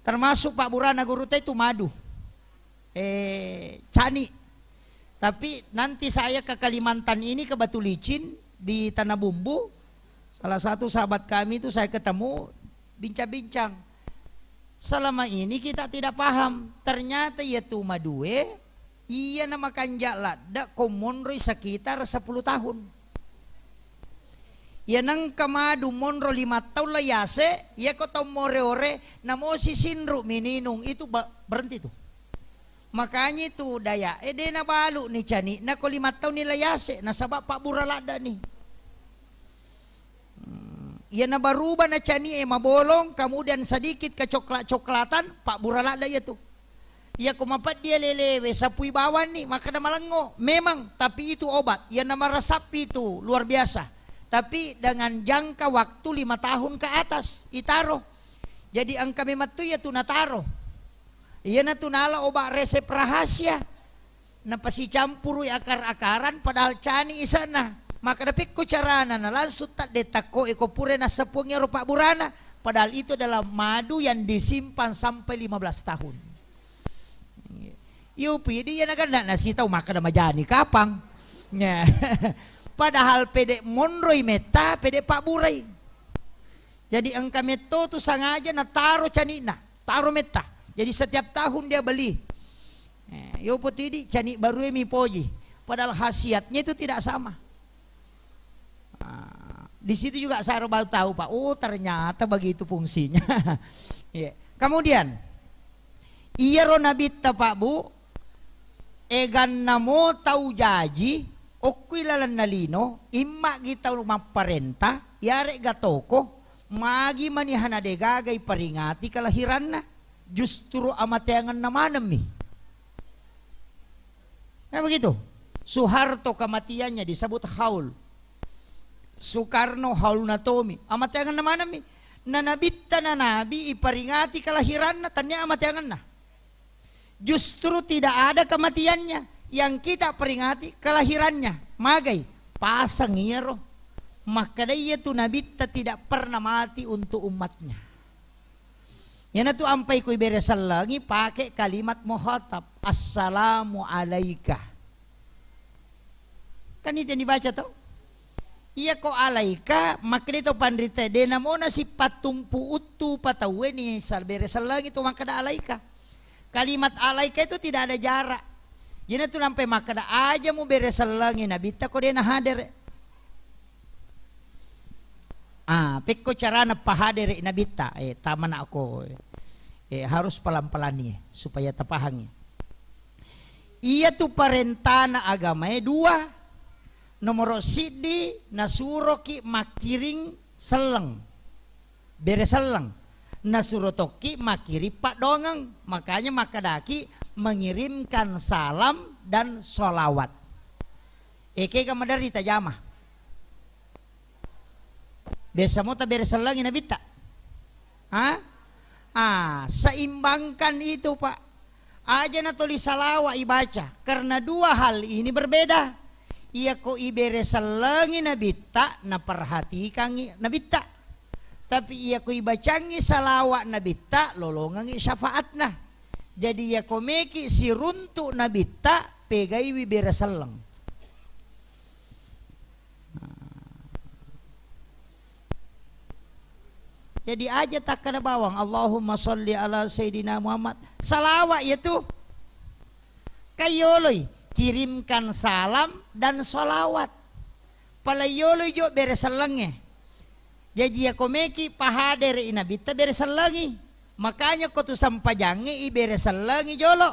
Termasuk pabburana gurutta itu madu. Eh, cani. Tapi nanti saya ke Kalimantan ini, ke Batu Licin, di Tanah Bumbu, salah satu sahabat kami itu saya ketemu, bincang-bincang. Selama ini kita tidak paham. Ternyata iya tu madue, iya na makanja ladde ko monroi sekitar sepuluh tahun. Iya nengka madu monro lima taung la yase, iya ko tau more-ore, namo sisinru mininung, itu ba-, berhenti tu. Makanya itu daya, eh, de nabalu ni cani, na ko lima taung ni la yase, nasaba pabbura ladde ni. Hmm, iya nabaruba na cani e mabolong, kemudian sedikit kecoklat-coklatan, pabbura ladde iya tu. Iya ko mapeddi lelewe, sapui bawanni, makkeda malengo. Memang, tapi itu obat. Iya namarasappi itu luar biasa. Tapi dengan jangka waktu lima tahun ke atas, itaro. Jadi engka memang tu iya tu nataro. Iya na tu nala obat resep rahasia. Napasicampurui akar-akaran padahal cani isana. Makkeda pekko carana na langsung tadde takko eko pura nassapuang ero pabburana. Padahal itu adalah madu yang disimpan sampai lima belas tahun. Iyo pidi iya naganna nasitau makkeda majani kapang. Nya. Padahal pede monroi metta, pede pabburai. Jadi engka metto tu sangaja nataro cani'na, taro metta. Jadi setiap tahun dia beli. Eh, yo potidi cani barue mipoji. Padahal khasiatnya itu tidak sama. Ah, di situ juga saya baru tahu, Pak. Oh, ternyata begitu fungsinya. Iya. Kemudian, iyaro nabitta, Pak Bu, eganna mo tau jaji, okko ilalenna lino, immagi tau mapparenta, yaregga toko, magi manihana degaga iperingati kelahiranna, justru amateangenna manemmi. Nah, begitu. Soeharto kematiannya disebut haul. Soekarno haul natomi. Amateangenna manemmi. Na nabitta na nabi iperingati kelahiranna, tania amateangenna. Justru tidak ada kematiannya. Yang kita peringati kelahirannya. Magai. Pasang iyaro. Makkeda iya tu nabitta tidak pernah mati untuk umatnya. Iyanatu ampai kui bere sellengi pake kalimat mukhatab, "Assalamu alaika." Kan itu yang dibaca to? Iya ko alaika, makkeda to panrita, de namona sipattumpu uttu patauwe ni sal-, bere sellengi to makkeda alaika. Kalimat alaika itu tidak ada jarak. Iyanatu nampai makkeda aja mu bere sellengi nabitta ko de nahadere. Ah, pekko carana pahadere nabitta, eh, tamanako, eh, harus pelan-pelan nih, supaya tapahangi. Iya tu parentana agamae dua. Nomoro siddi, nasuroki makkiring selleng, bere selleng. Nasuro tokki makkiring paddoangeng. Makanya makkedaki mengirimkan salam dan sholawat. Ekega maderri tajama. Biasa mo tabere sellengi nabitta. Ha? Ah, seimbangkan itu, Pak. Aja na toli salawa ibaca, karena dua hal ini berbeda. Iya ko ibere sellengi nabitta, naperhatikangi nabitta. Tapi iya ko ibacangi salawa nabitta, lolongengi syafaatna. Jadi iya ko meki siruntu nabitta, pegaiwi bere selleng. Jadi aja takkada bawang, "Allahumma sholli ala Sayyidina Muhammad." Salawa iya tu. Kaiyoloi, kirimkan salam dan salawat. Pala iyoloi jo bere sellengnge. Jaji, iyako meki pahadere'i Nabitta, bere sellengi. Makanya ko tu sempajangnge ibere sellengi jolo.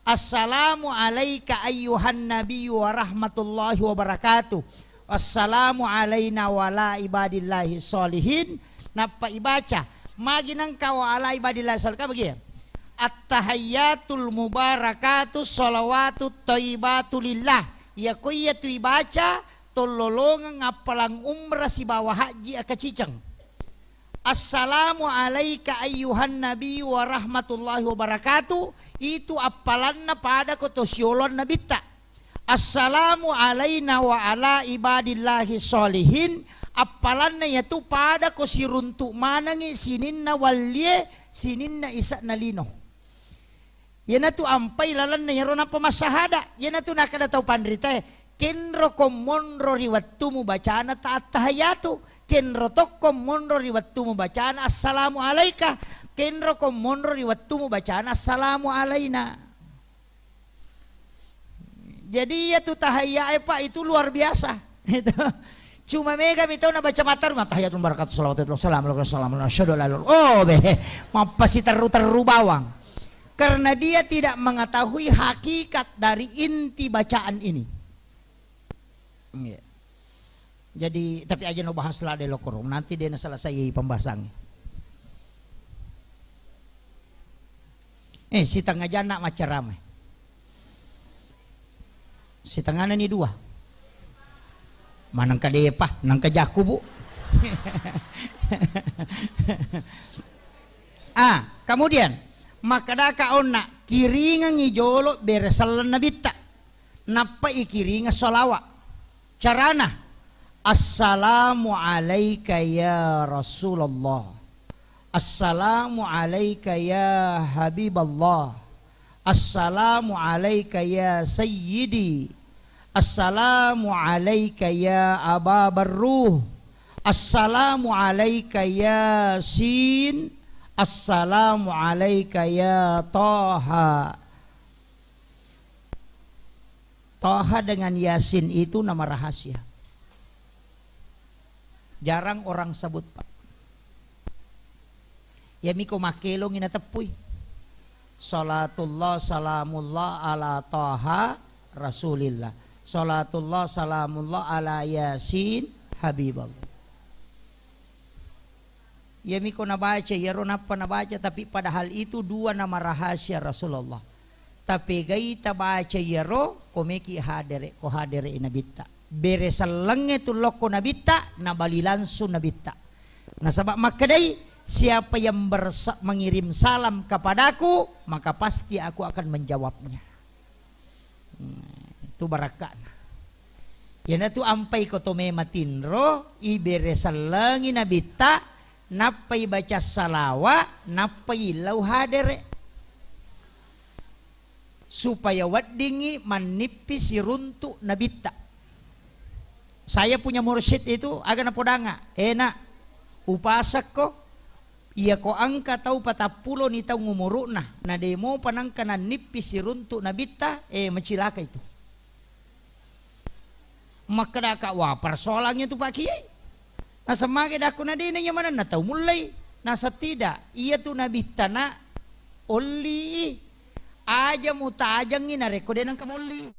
Assalamu alaika ayyuhan nabiyyu wa rahmatullahi wa barakatuh. Assalamu alaina wa ala ibadillahi sholihin. Nappa ibaca, magi nengka wa ala ibadillahi sholihin, kan begitu? At-tahiyyatul mubarakatu shalawatut thayyibatu lillah. Iyako iyatu ibaca, tollolongeng appalang umrah sibawa hajji akaciceng. Assalamu alaika ayyuhan nabiyyu wa rahmatullahi wa barakatuh. Itu appalanna pada ko to sioloan Nabitta. Assalamu alaina wa ala ibadillahi sholihin. Appalanna iyatu pada ko siruntu manengngi sininna wallie, sininna ise'na lino. Iyanatu ampai lalenna iyaro nappa massahada. Iyanatu nakkeda tau panritae, kenro ko monro ri wettu mubacana ta attahiyatu, kenro tokko monro ri wettu mubacana assalamu alaika, kenro ko monro ri wettu mubacana assalamu alaina. Jadi iyatu tahiyyae, Pak, itu luar biasa. Itu. Cuma mega mi tau nabaca mattaru, "Attahiyatul mubarakatuh, shalawatullah, wassalamu alaikum, wassalamu alaikum, asyhadu an la ilaha illallah." Oh, beh, mappasiterru-terru bawang. Karena dia tidak mengetahui hakikat dari inti bacaan ini. Iya. Jadi, tapi aja no bahas lah deh lo korong. Nanti dia selesai pembahasannya. Eh, sitengah jana maccarama. Sitengahna ni dua. Maneng kadepa, nang kajaku, Bu. Ah, kemudian, makkedaka onna, kiringengi jolo bere selleng Nabitta. Nappa ikiringeng sholawat. Carana, "Assalamu alaika ya Rasulullah. Assalamu alaika ya Habiballah. Assalamu alaika ya Sayyidi. Assalamu alaika ya Aba Barruh. Assalamu alaika ya Sin. Assalamu alaika ya Taha." Taha dengan Yasin itu nama rahasia. Jarang orang sebut, Pak. Ya miko makkelongi nateppui. Salatullah, salamullah ala Taha Rasulillah. Salatullah, salamullah ala Yasin Habiballah. Iyami ko nabaca iyaro, nappa nabaca, tapi padahal itu dua nama rahasia Rasulullah. Tapegai tabaca iyaro, ko meki hadere, ko hadere Nabitta. Bere sellengnge tu lokko Nabitta, nabali langsung Nabitta. Nasaba makkedai, "Siapa yang bersa-, mengirim salam kepadaku, maka pasti aku akan menjawabnya." Hmm, itu barakka'na. Iyanatu ampai ko to mema tinro, ibere sellengi Nabitta, nappai baca salawa, nappai illau hadere. Supaya weddingngi mannippi siruntu Nabitta. Saya punya mursyid itu aga napodanga, "Eh, Nak, upasekko, iyako engka tau patappulo ni taung umuru'na, na de mopa nengka nannippi siruntu Nabitta, eh, macilaka itu." Makkedaka, "Wah, persoalannya tu, Pak Kiai." Naseng mage dakku, na de na iya manenna tau mullei. Naseng tidak, iya tu Nabitta na olli i. Aja mutajengngi narekko de nengka molli.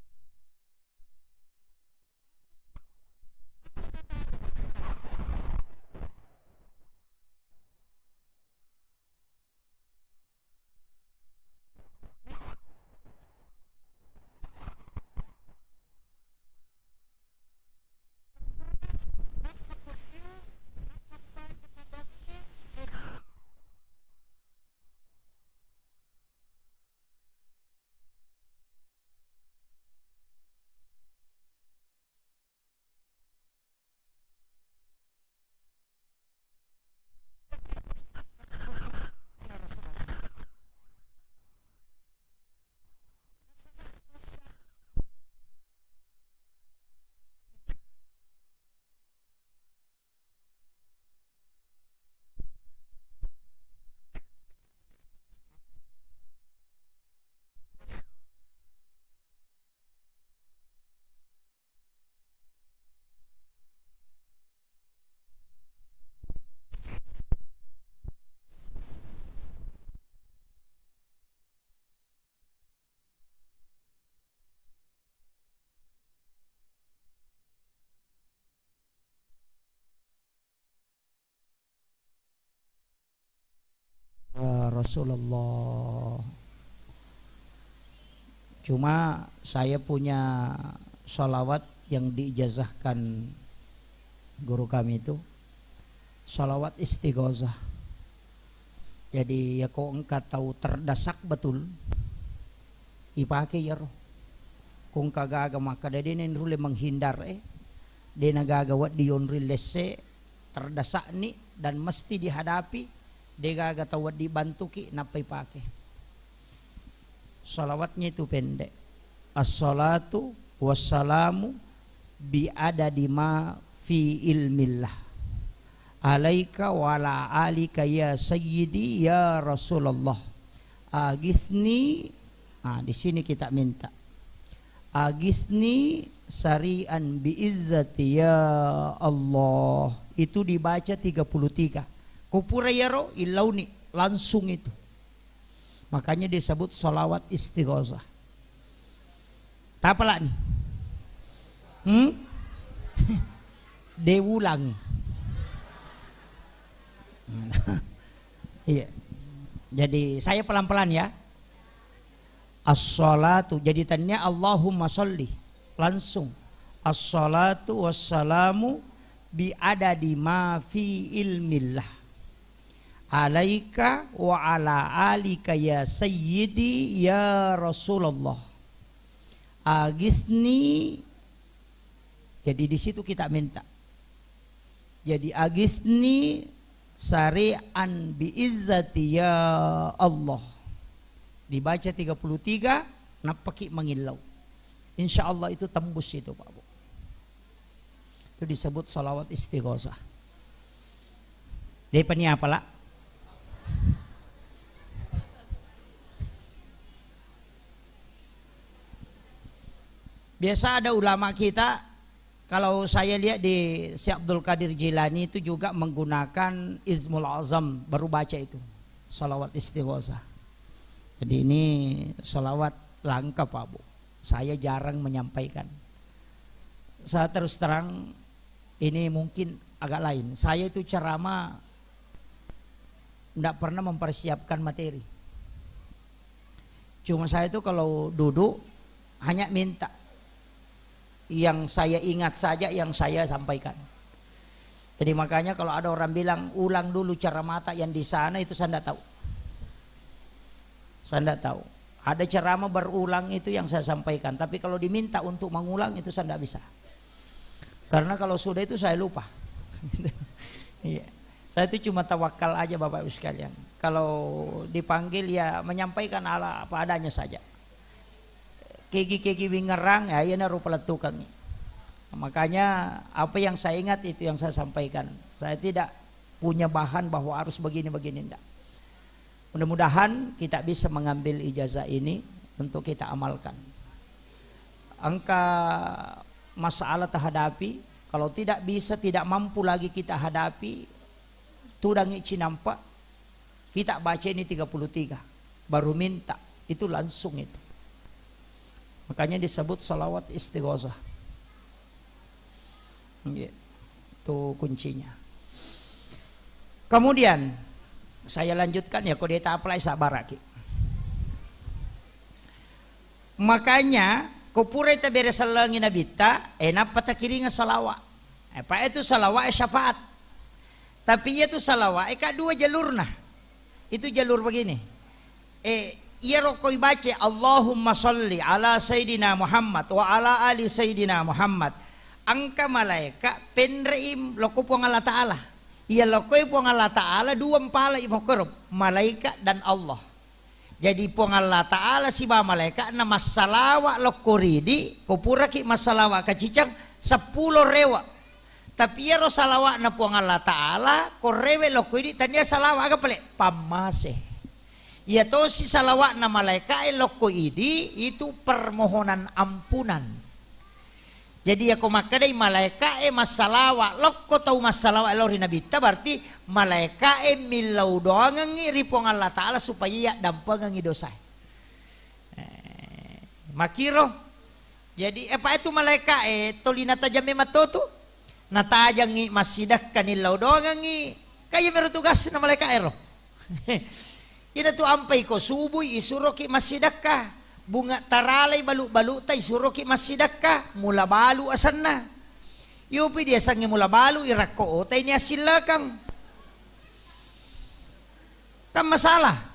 Rasulullah. Cuma saya punya salawat yang diijazahkan guru kami itu, salawat istighosah. Jadi, yako engka tau terdesak betul, ipake iyaro. Ko engka gaga makkeda, de' nenrulle menghindar, eh. De' nagaga wedding yonri lesse, terdesakni dan mesti dihadapi, de' gaga tau wedding bantuki, nappa ipake. Salawatnya itu pendek. Assalatu wassalamu bi adadi ma fi ilmillah. Alaika wa ala alika ya sayyidi ya Rasulullah. Agisni, ah, di sini kita minta. Agisni sari'an bi izzati ya Allah. Itu dibaca tiga puluh tiga. Kupura iyaro, illauni langsung itu. Makanya disebut salawat istighosah. Tapalani? Hmm? De' ulang. Iya. Jadi saya pelan-pelan ya. As-salatu. Jadi tania Allahumma sholli. Langsung. As-salatu wassalamu bi adadi ma fi ilmillah. Alaika wa ala alika ya sayyidi ya Rasulullah. Agisni. Jadi di situ kita minta. Jadi agisni sari'an bi izzati ya Allah. Dibaca tiga puluh tiga, nappaki mangillau. Insya Allah itu tembus itu, Pak Bu. Itu disebut salawat istighosah. De'pa ni apala? Biasa ada ulama kita, kalau saya lihat di Syekh Abdul Qadir Jilani itu juga menggunakan Ismul Azam, baru baca itu. Salawat istighosah. Jadi ini salawat langka, Pak Bu. Saya jarang menyampaikan. Saya terus terang, ini mungkin agak lain. Saya itu ceramah ndak pernah mempersiapkan materi. Cuma saya itu kalau duduk, hanya minta. Yang saya ingat saja yang saya sampaikan. Jadi makanya kalau ada orang bilang, "Ulang dulu ceramah yang di sana," itu saya ndak tahu. Saya ndak tahu. Ada ceramah berulang itu yang saya sampaikan, tapi kalau diminta untuk mengulang itu saya ndak bisa. Karena kalau sudah itu saya lupa. Iya. Saya itu cuma tawakal aja, Bapak Ibu sekalian. Kalau dipanggil ya menyampaikan ala apa adanya saja. Kegi-kegi wingerang, ya, iyana rupa lettukangi. Makanya apa yang saya ingat itu yang saya sampaikan. Saya tidak punya bahan bahwa harus begini-begini, ndak. Mudah-mudahan kita bisa mengambil ijazah ini untuk kita amalkan. Engka masalah terhadapi, kalau tidak bisa, tidak mampu lagi kita hadapi, tudangi cinampa, kita baca ini tiga puluh tiga, baru minta, itu langsung itu. Makanya disebut salawat istighosah. Iya. Itu kuncinya. Kemudian saya lanjutkan ya, ko de' tapalai sabaraki. Makanya ko pura tabere sellengi nabitta, eh, nappa takiringa salawa. Eh, pa itu salawa, eh, syafaat. Tapi iya tu salawa, eh, ka dua jalurna. Itu jalur begini. Eh, iyaro ko ibaca, "Allahumma sholli ala Sayyidina Muhammad wa ala ali Sayyidina Muhammad." Engka malaika penre'i lokko Puang Allah Ta'ala. Iya lokko Puang Allah Ta'ala dua mpala i mokkoro, malaika dan Allah. Jadi Puang Allah Ta'ala siba malaika na massalawa lokko ridi, ko puraki massalawa kacicang seppulo rewa. Tapi iyaro salawa'na Puang Allah Ta'ala, ko rewe lokko idi tania salawa aga pale? Pammase. Iya tosi salawa'na malaika'e lokko idi, itu permohonan ampunan. Jadi, yako makkedai malaika'e massalawa, lokko tau massalawa lao ri Nabitta, berarti malaika'e millau doangengngi ri Puang Allah Ta'ala supaya yaddampengengngi dosae. Eh, makiro. Jadi, eh, pa itu malaika'e toli natajang memang totu. Natajangngi massidekkani lao doangengngi. Kaya mero tugasna malaika'e ro. Ina tu ampai ko subui isuroki massidekka. Bunga taralai balu-baluta isuroki massidekka. Mula balu asenna. Yopi diasengnge mula balu irakko otai ni assillekang. Kan masalah.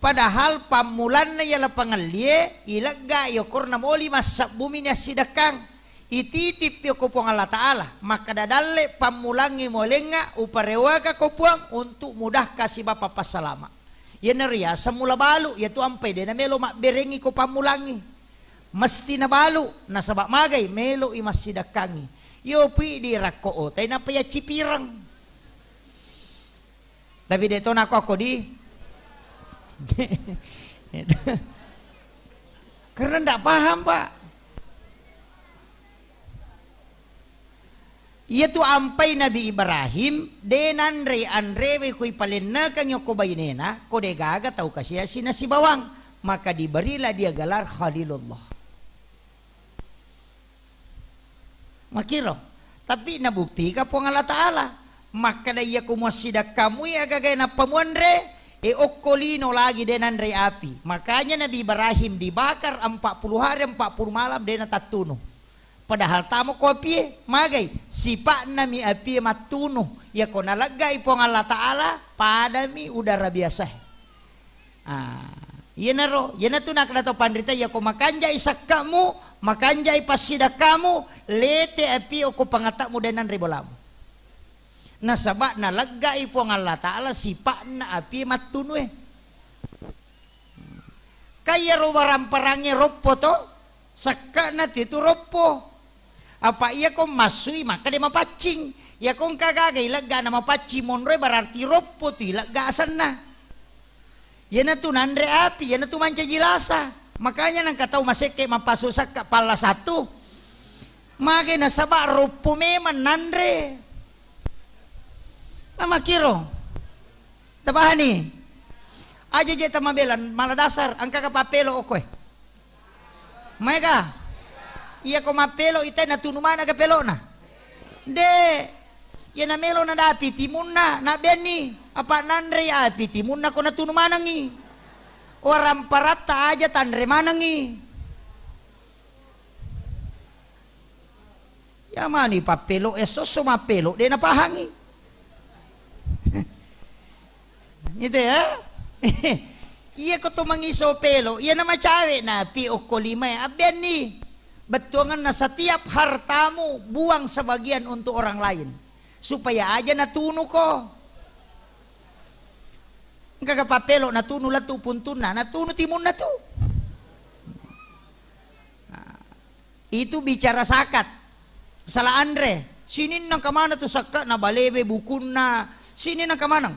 Padahal pammulanna yala pangellie, ilegga i okorna moli massebbumi ni assidekkang. Ititippi okko Puang Allah Ta'ala, makkeda dalle pammulangngi molengnga uparewaka ko Puang untuk mudahka sibawa pappasalama. Iyanaro riaseng mula balu, iyatu ampai de namelo mabberengngi ko pammulangngi. Mesti nabalu, nasaba magai melo i massidekkangngi. Yopi dirakko otai nappa yaccipireng. Tapi de to nako ako di. Karena ndak paham, Pak. Iyatu ampai Nabi Ibrahim, de nanrei anrewe kui palennekengngi okko bainena, ko de gaga tau kasiasi nasibawang. Maka diberilah dia gelar Khalilullah. Makkiro. Tapi nabuktika Puang Allah Ta'ala. Makkeda, iya ko muassidekkamui agagai nappa muanre, e okko lino lagi de nanre api. Makanya Nabi Ibrahim dibakar empat puluh hari, empat puluh malam de natattunu. Padahal tamo ko apie, magai, sipa'nami apie mattunu. Iya ko naleggai Puang Allah Ta'ala, padami udara biasa. Ah, iyanaro, iyanatu nakkeda to panrita, iya ko makanjai sakkamu, makanjai passidakkamu, lete api okko pangatakmu de nanre bolamu. Nasaba naleggai Puang Allah Ta'ala sipa'na api mattunue. Kaiyaro waramparangnge roppo to, sakka'na titu roppo. Apa iya ko massui maka de mapaccing. Iya ko engka gaga ilegga na mapaccing monroe berarti roppo tu ilegga asenna. Iyanatu nanre api, iyanatu mancaji lasa. Makanya nengka tau masekke mappasu sakka palla satu. Mage nasaba roppo memang nanre. Namakiro. Tapahani? Aja je tamabela mala dasar, engka ka papelo okoe. Maega? Iya ko mappelo itai natunu mana ga pelona? De. Iya namelo nadapi timunna, nabbenni. Apa nanrei api timunna ko natunu manengi. Waramparatta aja tanre manengi. Ya mani pappelo esso-esso mappelo de napahangi. Gitu ya. Iya ko to mangiso pelo, iya na macawe napi okko limae abbenni. Bettuanganna setiap hartamu buang sebagian untuk orang lain. Supaya aja natunu ko. Engka ga pappelo natunu lettu puntunna, natunu timunna tu. Nah, itu bicara zakat. Salah anre. Sininna kemana tu sakka na balewe bukunna. Sininna kemana.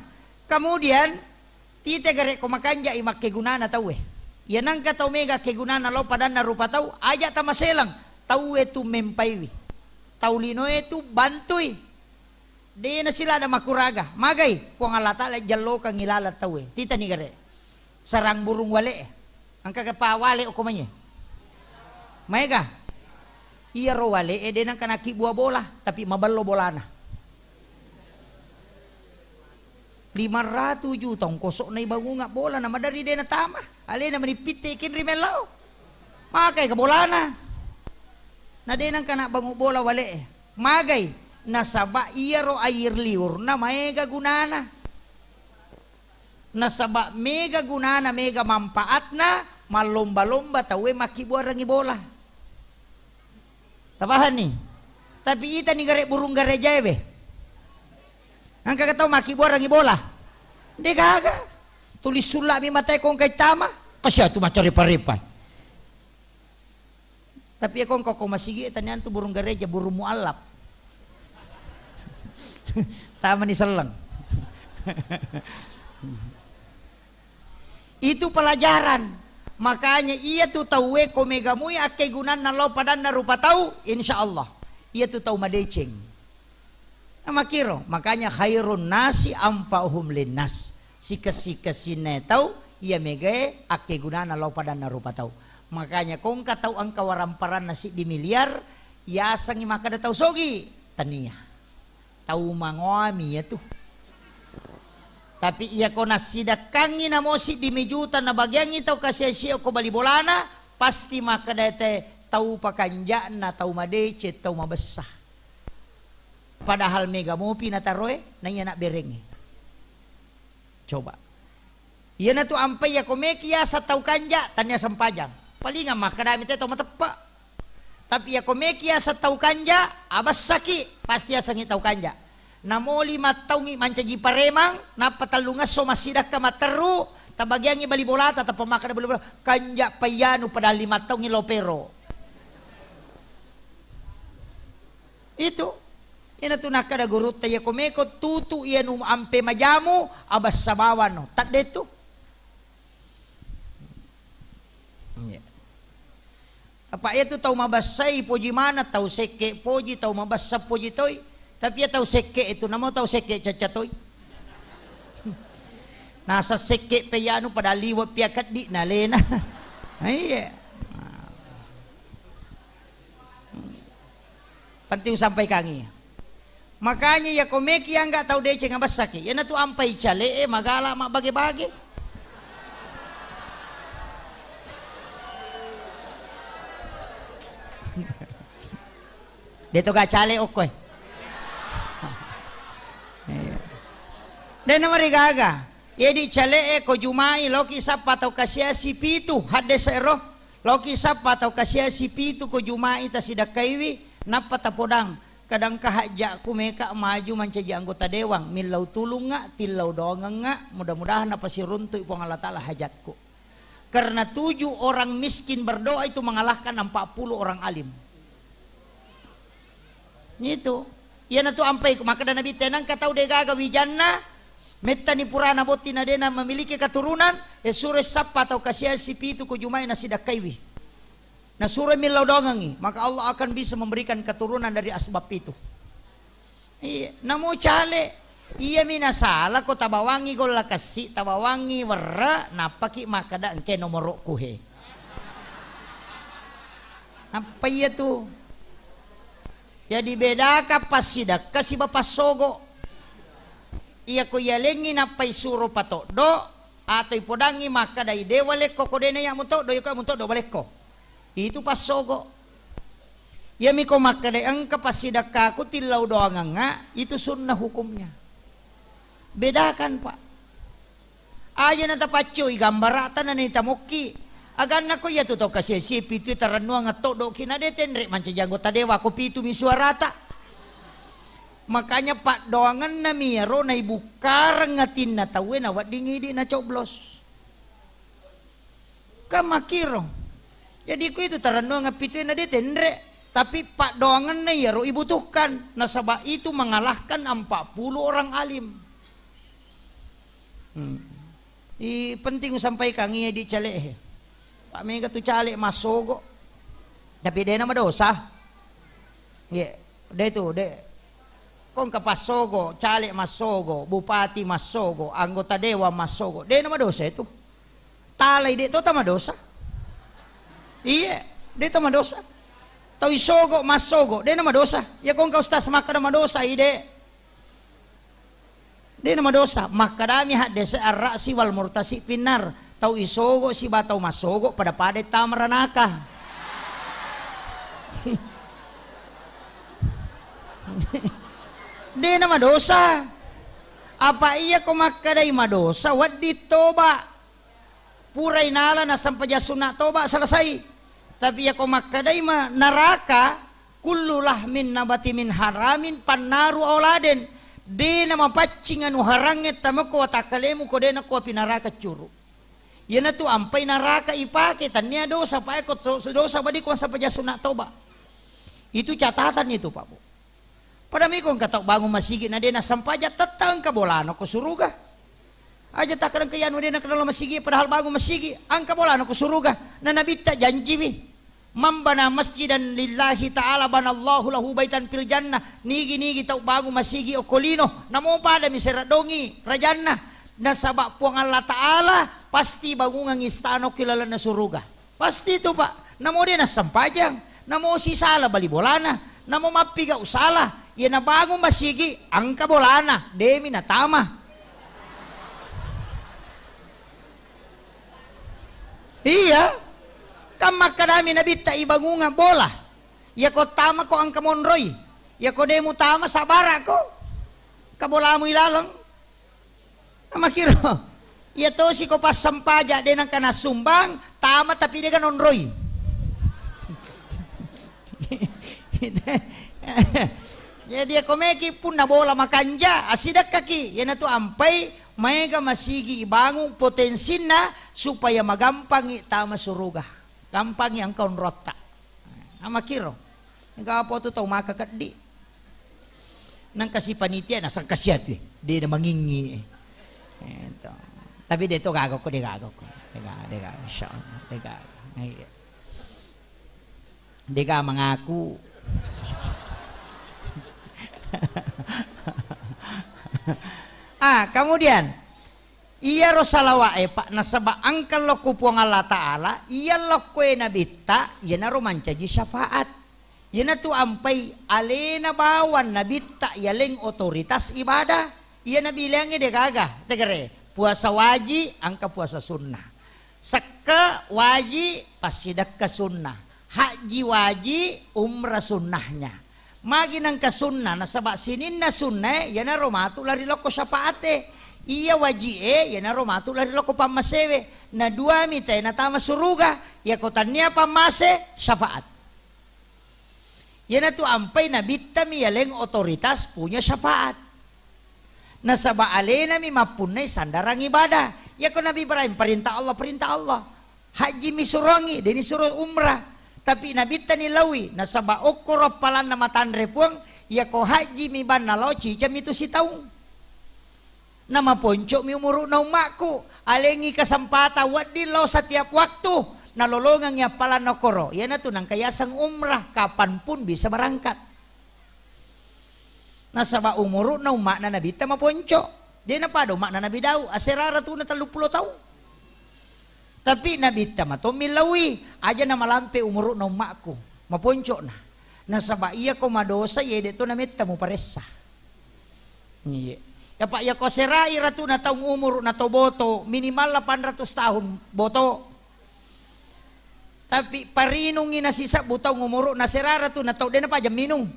Kemudian tite gare ko makanjai makkegunana tauwe. Iya nengka tau mega kegunana lao padanna rupa tau, aja tamaselang. Tauwe tu mempaiwi. Tau linoe tu bantui. De nasilada makuraga. Magai Puang Allah Ta'ala jallokangi laleng tauwe. Titani gare. Sarang burung wale'e. Engka ga pa wale okko manye? Maega? Iyaro wale'e de nengka nakibbua bola, tapi mabello bolana. Lima ratu juta ongkosokna ibangunga bola, na madari de natama. Alena mani pitte kinri mellao. Makai ka bolana. Na de nengka nabbangu bola wale'e. Magai? Nasaba iyaro air liurna maega gunana. Nasaba mega gunana, mega manfaatna, mallomba-lomba tauwe makkibbuarengngi bola. Tapahanni? Tapi itani gare burung garejae we. Engka tau makkibbuarengngi bola? De gaga. Tuli sulla'mi matae ko engka ittama. Kasiatu maccarepa-repa. Tapi iya ko engka ko masigi, taniantu burung gareja, burung mualaf. Tamani selleng. Itu pelajaran. Makanya iya tu tauwe ko mega mui akkegunanna lao padanna rupa tau, insya Allah. Iya tu tau madeceng. Makkiro, makanya khairun nasi anfa'uhum linnas. Sikessi-kessinna tau iya megae akkegunana lao padanna rupa tau. Makanya ko engka tau engka waramparanna siddi miliar, yasengngi makkeda tau sogi, tania. Tau mangoami iya tu. Tapi iyako nassidekkangngi namo siddi mi juta nabagiangngi tau kasiasi okko bali bolana, pasti makkeda te tau pakanja'na, tau madeceng, tau mabessa. Padahal mega mopi nataroe, naiya nabberengngi. Coba. Iyanatu ampai iyako meki yaseng tau kanja, tania sempajang. Palingang makkedami te tau mateppe. Tapi iyako meki yaseng tau kanja, abessaki, pasti yasengngi tau kanja. Namo lima taungngi mancaji paremang, nappa tellungesso massidekka matteru, tabagiangngi bali bolata, tappa makkeda bali bola, kanja payyanu padahal lima taungngi lopero. Itu. Iyanatu nakkeda gurutta, iyako meko tutu iyanu ampe majamu, abessa bawano. Tadde tu. Iya. Apa iya tu tau mabessai poji mana, tau sekke poji, tau mabessa poji toi. Tapi iya tau sekke itu namo tau sekke cacca toi. Nasa sekke pe iyanu padahal liwe pia keddi nalena. Iya. Penting usampaikangngi. Makanya iyako meki angga tau deceng abessaki, iyanatu ampai cale'e magala mabbage-bage. De to ga cale okkoe. Iya. De namarigaga. Iyadi cale'e ko jumai loki sappa tau kasiasi pitu, haddese ro. Loki sappa tau kasiasi pitu ko jumai tasidakkaiwi, nappa tapodang, kadangka hajjakku meka maju mancaji anggota dewan, millau tulungnga, tillau doangengnga, mudah-mudahan napasiruntui Puang Allah Ta'ala hajatku. Karena tujuh orang miskin berdoa itu mengalahkan empat puluh orang alim. Itu. Iyanatu ampai makkeda Nabi, tenangka tau degaga wijanna, mettani purana botti na dena memiliki keturunan, e suro sappa tau kasiasi pitu ko jumai nasidakkaiwi. Nasuro millau doangengngi, maka Allah akan bisa memberikan keturunan dari asbab itu. Iya, namo cale, iyami nasala ko tabawangngi golla kessi, tabawangngi werre, nappaki makkeda engke nomorokku he. Apa iya tu? Jadi bedaka passidekka siba passogo. Iyako iyalengngi nappai suro patoddo atau ipodangngi makkedai de walekko ko dena iya mutoddo, iyako mutoddo balekko. Itu passogo. Iyami ko makkeda engka passidekkaku tillau doangengnga, itu sunnah hukumnya. Bedakan, Pak. Aja natapaccoi gambara'ta nanaitamokki. Aganna ko iyatu tau kasiasi pitu tarennuang toddoki na de tenre mancaji anggota dewa ko pitu mi suarata. Makanya paddoangenna mi iyaro naibukkareng atinna tauwe nawedding idi nacoblos. Kan makkiro. Jadi ku itu tarennuang pitu na de tenre, tapi paddoangenna iyaro ibutuhkan, nasaba itu mengalahkan empat puluh orang alim. Hmm. I penting usampaikan iya di cale he. Pak mega tu cale massogo. Tapi dena madosa. Iya, de tu de. Kong kapassogo, cale massogo, bupati massogo, anggota dewan massogo. Dena madosa itu. Talai de to tamadosa. Iya, de tamadosa. Tau isogo massogo, dena madosa. Iya kong ka ustaz makkeda madosa ide. Dena madosa, makkedami haddese arra'si wal murtasi finnar. Tau isogo siba tau massogo pada-pada tama ranaka. Dena madosa. Apa iya ko makkedai madosa, wedding toba. Purai nala nasampajang sunna toba selesai. Tapi iya ko makkedai ma naraka, kullu lahmin nabati min haramin pannaru auladen. De namapaccing anu harangnge tamako watakkalemu ko de nakko api naraka curu. Iyanatu ampai naraka ipake, tannia dosa, pae ko to-, dosa badiko masampajang sunna toba. Itu catatan itu, Pak Bu. Pada miko engka tau bangun masigi na de nasampajang, tette engka bolana ko suruga. Aja takkedang ke anu de nakenal masigi, padahal bangun masigi, engka bolana ko suruga. Na nabitta janjiwi. Man bana masjidan lillahi ta'ala banallahu lahu baitan fil jannah. Nigi-nigi tau bangun masigi okko lino, namo pada mi sereddongi rajanna. Nasaba Puang Allah Ta'ala pasti bangungang istana okko lalenna suruga. Pasti itu, Pak. Namo de nassempajang, namo sisala bali bolana, namo mappiga usala, iya nabangun masigi, engka bolana, demi natama. Iya. Kan makkadami Nabitta, ibangungang bola. Iyako tamako engka monroi. Iyako de mutama, sabarako. Ka bolamu ilaleng. Makkiro. Iya tosi ko passampaja de nengka nassumbang, tama tapi de ga nonroi. Jadi, iyako meki punna bola makanja, assidekkaki. Iyanatu ampai maega masigi ibangung potensinna supaya magampangi tama suruga. Gampangi engka onrotta. Nah, makkiro. Engka apa tu tau maka keddi. Nengka si panitia nasangka siatu, de na mangingi. Eh, to. Tapi de to gaga ko, de gaga ko. De gaga, de gaga, insyaallah, de gaga. Iya. Dega mangaku. Ah, kemudian, iyaro salawa'e, Pak, nasaba engka lokku Puang Allah Ta'ala, iya lokkoe Nabitta, iyanaro mancaji syafaat. Iyanatu ampai alena bawang Nabitta yaleng otoritas ibadah. Iya Nabi leangnge degaga, tegere, puasa waji, engka puasa sunnah. Sekke waji, passidekka sunnah. Haji waji, umrah sunnahnya. Magi nengka sunnah, nasaba sininna sunnae, iyanaro matu lari lokko syafaate. Iya waji'e, iyanaro matu lari lokko pammasewe. Na dua mitae natama suruga, iyako tannia pammase, syafaat. Iyanatu ampai Nabitta mi yaleng otoritas punya syafaat. Nasaba alena mi mappunnai sandarang ibadah. Iyako Nabi Ibrahim, perintah Allah, perintah Allah. Haji mi surongi, deni suro umrah. Tapi Nabitta ni laui, nasaba okkoro appalanna matanre Puang, iyako haji mi banna lao cica mi tu sitaung. Namaponco'mi umuru'na umma'ku, alengngi kesempatan wedding lao setiap waktu, nalolongengngi appalanna okkoro, iyanatu nengka yaseng umrah, kapanpun bisa berangkat. Nasaba umuru'na umma'na Nabitta maponco', de napada umma'na Nabi Daud, asera ratuna telluppulo taung. Tapi Nabitta matommi laui, aja namalampe umuru'na umma'ku, maponco'na. Nasaba iyako madosa, iye de to nametta muparessa. Iya. Ya, Pak, iyako serai ratuna taung umuru'na to boto, minimal delapan ratus tahun boto. Tapi parinungngi nasisebbu taung umuru'na, sera ratuna taung de napaja minung.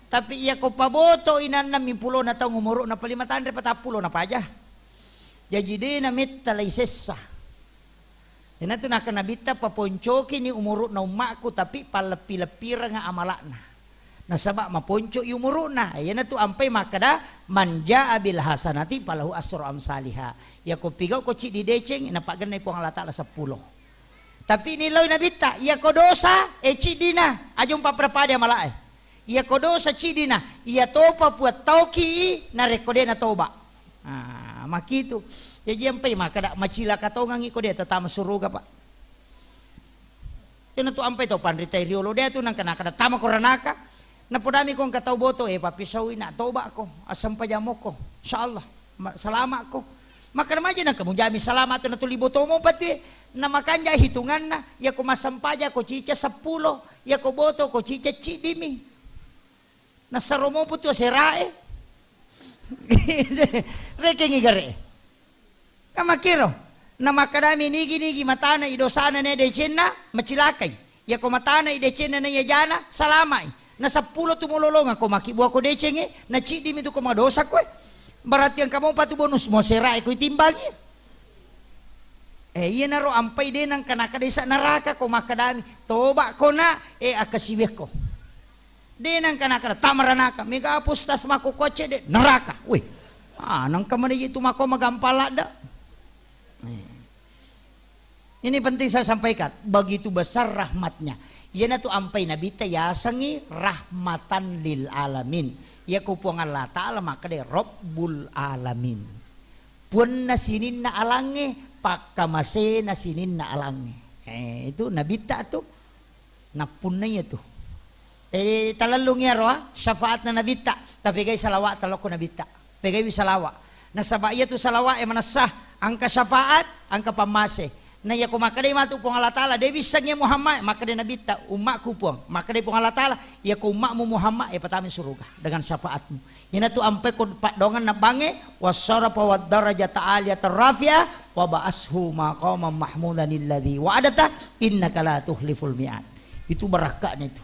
Tapi iyako paboto inanna mipulona taung umuru'na, palima tanre patappulo napaja. Jaji de nametta lai sessa. Iyanatu nakkeda Nabitta, paponcokini umuru'na umma'ku, tapi palleppi-leppiranga amala'na. Nasaba maponco'i umuru'na. Iyanatu ampai makkeda, "Man jaa bil hasanati falahu asru amsaliha." Iyako pigau'ko ciddi deceng, napagennai Puang Allah Ta'ala seppulo. Tapi niloi Nabitta, iyako dosa, eh, ciddina, aja umpapada-pada amala'e. Iyako dosa ciddina, iya topa puattauki narekko de natoba. Ah, makitu. Jaji ampai makkeda macilaka tongangngi ko de tatama suruga, Pak. Iyanatu ampai to panritai riolo de tu nangka nakkeda tama ko ranaka. Napodami ko engka tau boto, eh, pappisaui na toba ko, assempajang moko. Insyaallah, ma-, salama ko. Makkeda maja nangka mujami salama tu natuli boto mo pati. Na makanja hitunganna, iyako massempajang ko cica seppulo, iyako boto ko cica ciddimi. Nassaro mopo tu aserae. Rekengi gare. Kamakkiro. Namakkadami nigi-nigi matana i dosana na decenna, macilakai. Iyako matana i decenna na iya jana, salamai. Na seppulo tu mololonga ko maki buako decenge, na ciddimi tu ko madosa koe. Berarti engka mopa tu bonus mo serae ko itimbangi. Eh, iyanaro ampai de nangka nakkeda isa neraka ko makkadami, toba ko na, eh, akkasiwekko. De nangka nakkeda tamaranaka, mega apa ustaz mako kuaccede neraka. Weh, ah, nangka mana itu mako magampang ladda. Eh. Ini penting saya sampaikan, begitu besar rahmatnya. Iyanatu ampai Nabitta yasengi rahmatan lil alamin. Iyako Puang Allah Ta'ala makkeda Rabbul Alamin. Puanna sininna alangnge, pakkamasena sininna alangnge. Eh, itu Nabitta tu. Nappunnai tu. Eh, talellung iyaro, ah, syafaatna Nabitta, tapegai salawat talokko Nabitta. Pegaiwi salawat. Nasaba iya tu salawat e manessa, angka syafaat, angka pammase. Na iyako makkedai matu Puang Allah Taala, "De' wissengngi Muhammad," makkedai Nabitta, "Ummakku, Puang." Makkedai Puang Allah Taala, "Iyako ummakmu Muhammad, e, patami suruga dengan syafaatmu." Iyanatu ampe ko paddoangenna bangnge, "Wassarafa waddarajata aliyatan rafi'ah, wa ba'ashu maqaman mahmudan alladzi wa'adta, innaka la tukhliful mi'ad." Itu barakka'na itu.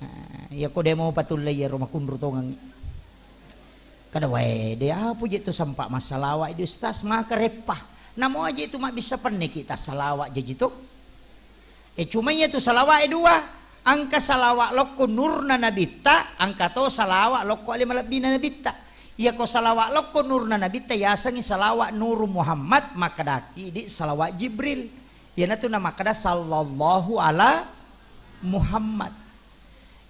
Ah, iyako de' mau patulle iyaro makunru tongengngi. Kada wae, de' apa je' tu sempa' massalawa' di ustaz, maka reppa. Namo aje' tu mabbissa penneki' tassalawa' jaji tu. E, cuma iya tu salawa' e dua. Engka salawa' lokko nurna Nabitta, engka to salawa' lokko ale malebbina Nabitta. Iyako salawa' lokko nurna Nabitta yasengngi salawa' Nuru Muhammad, makkedaki di' salawa' Jibril. Iyanatu namakkeda sallallahu ala Muhammad.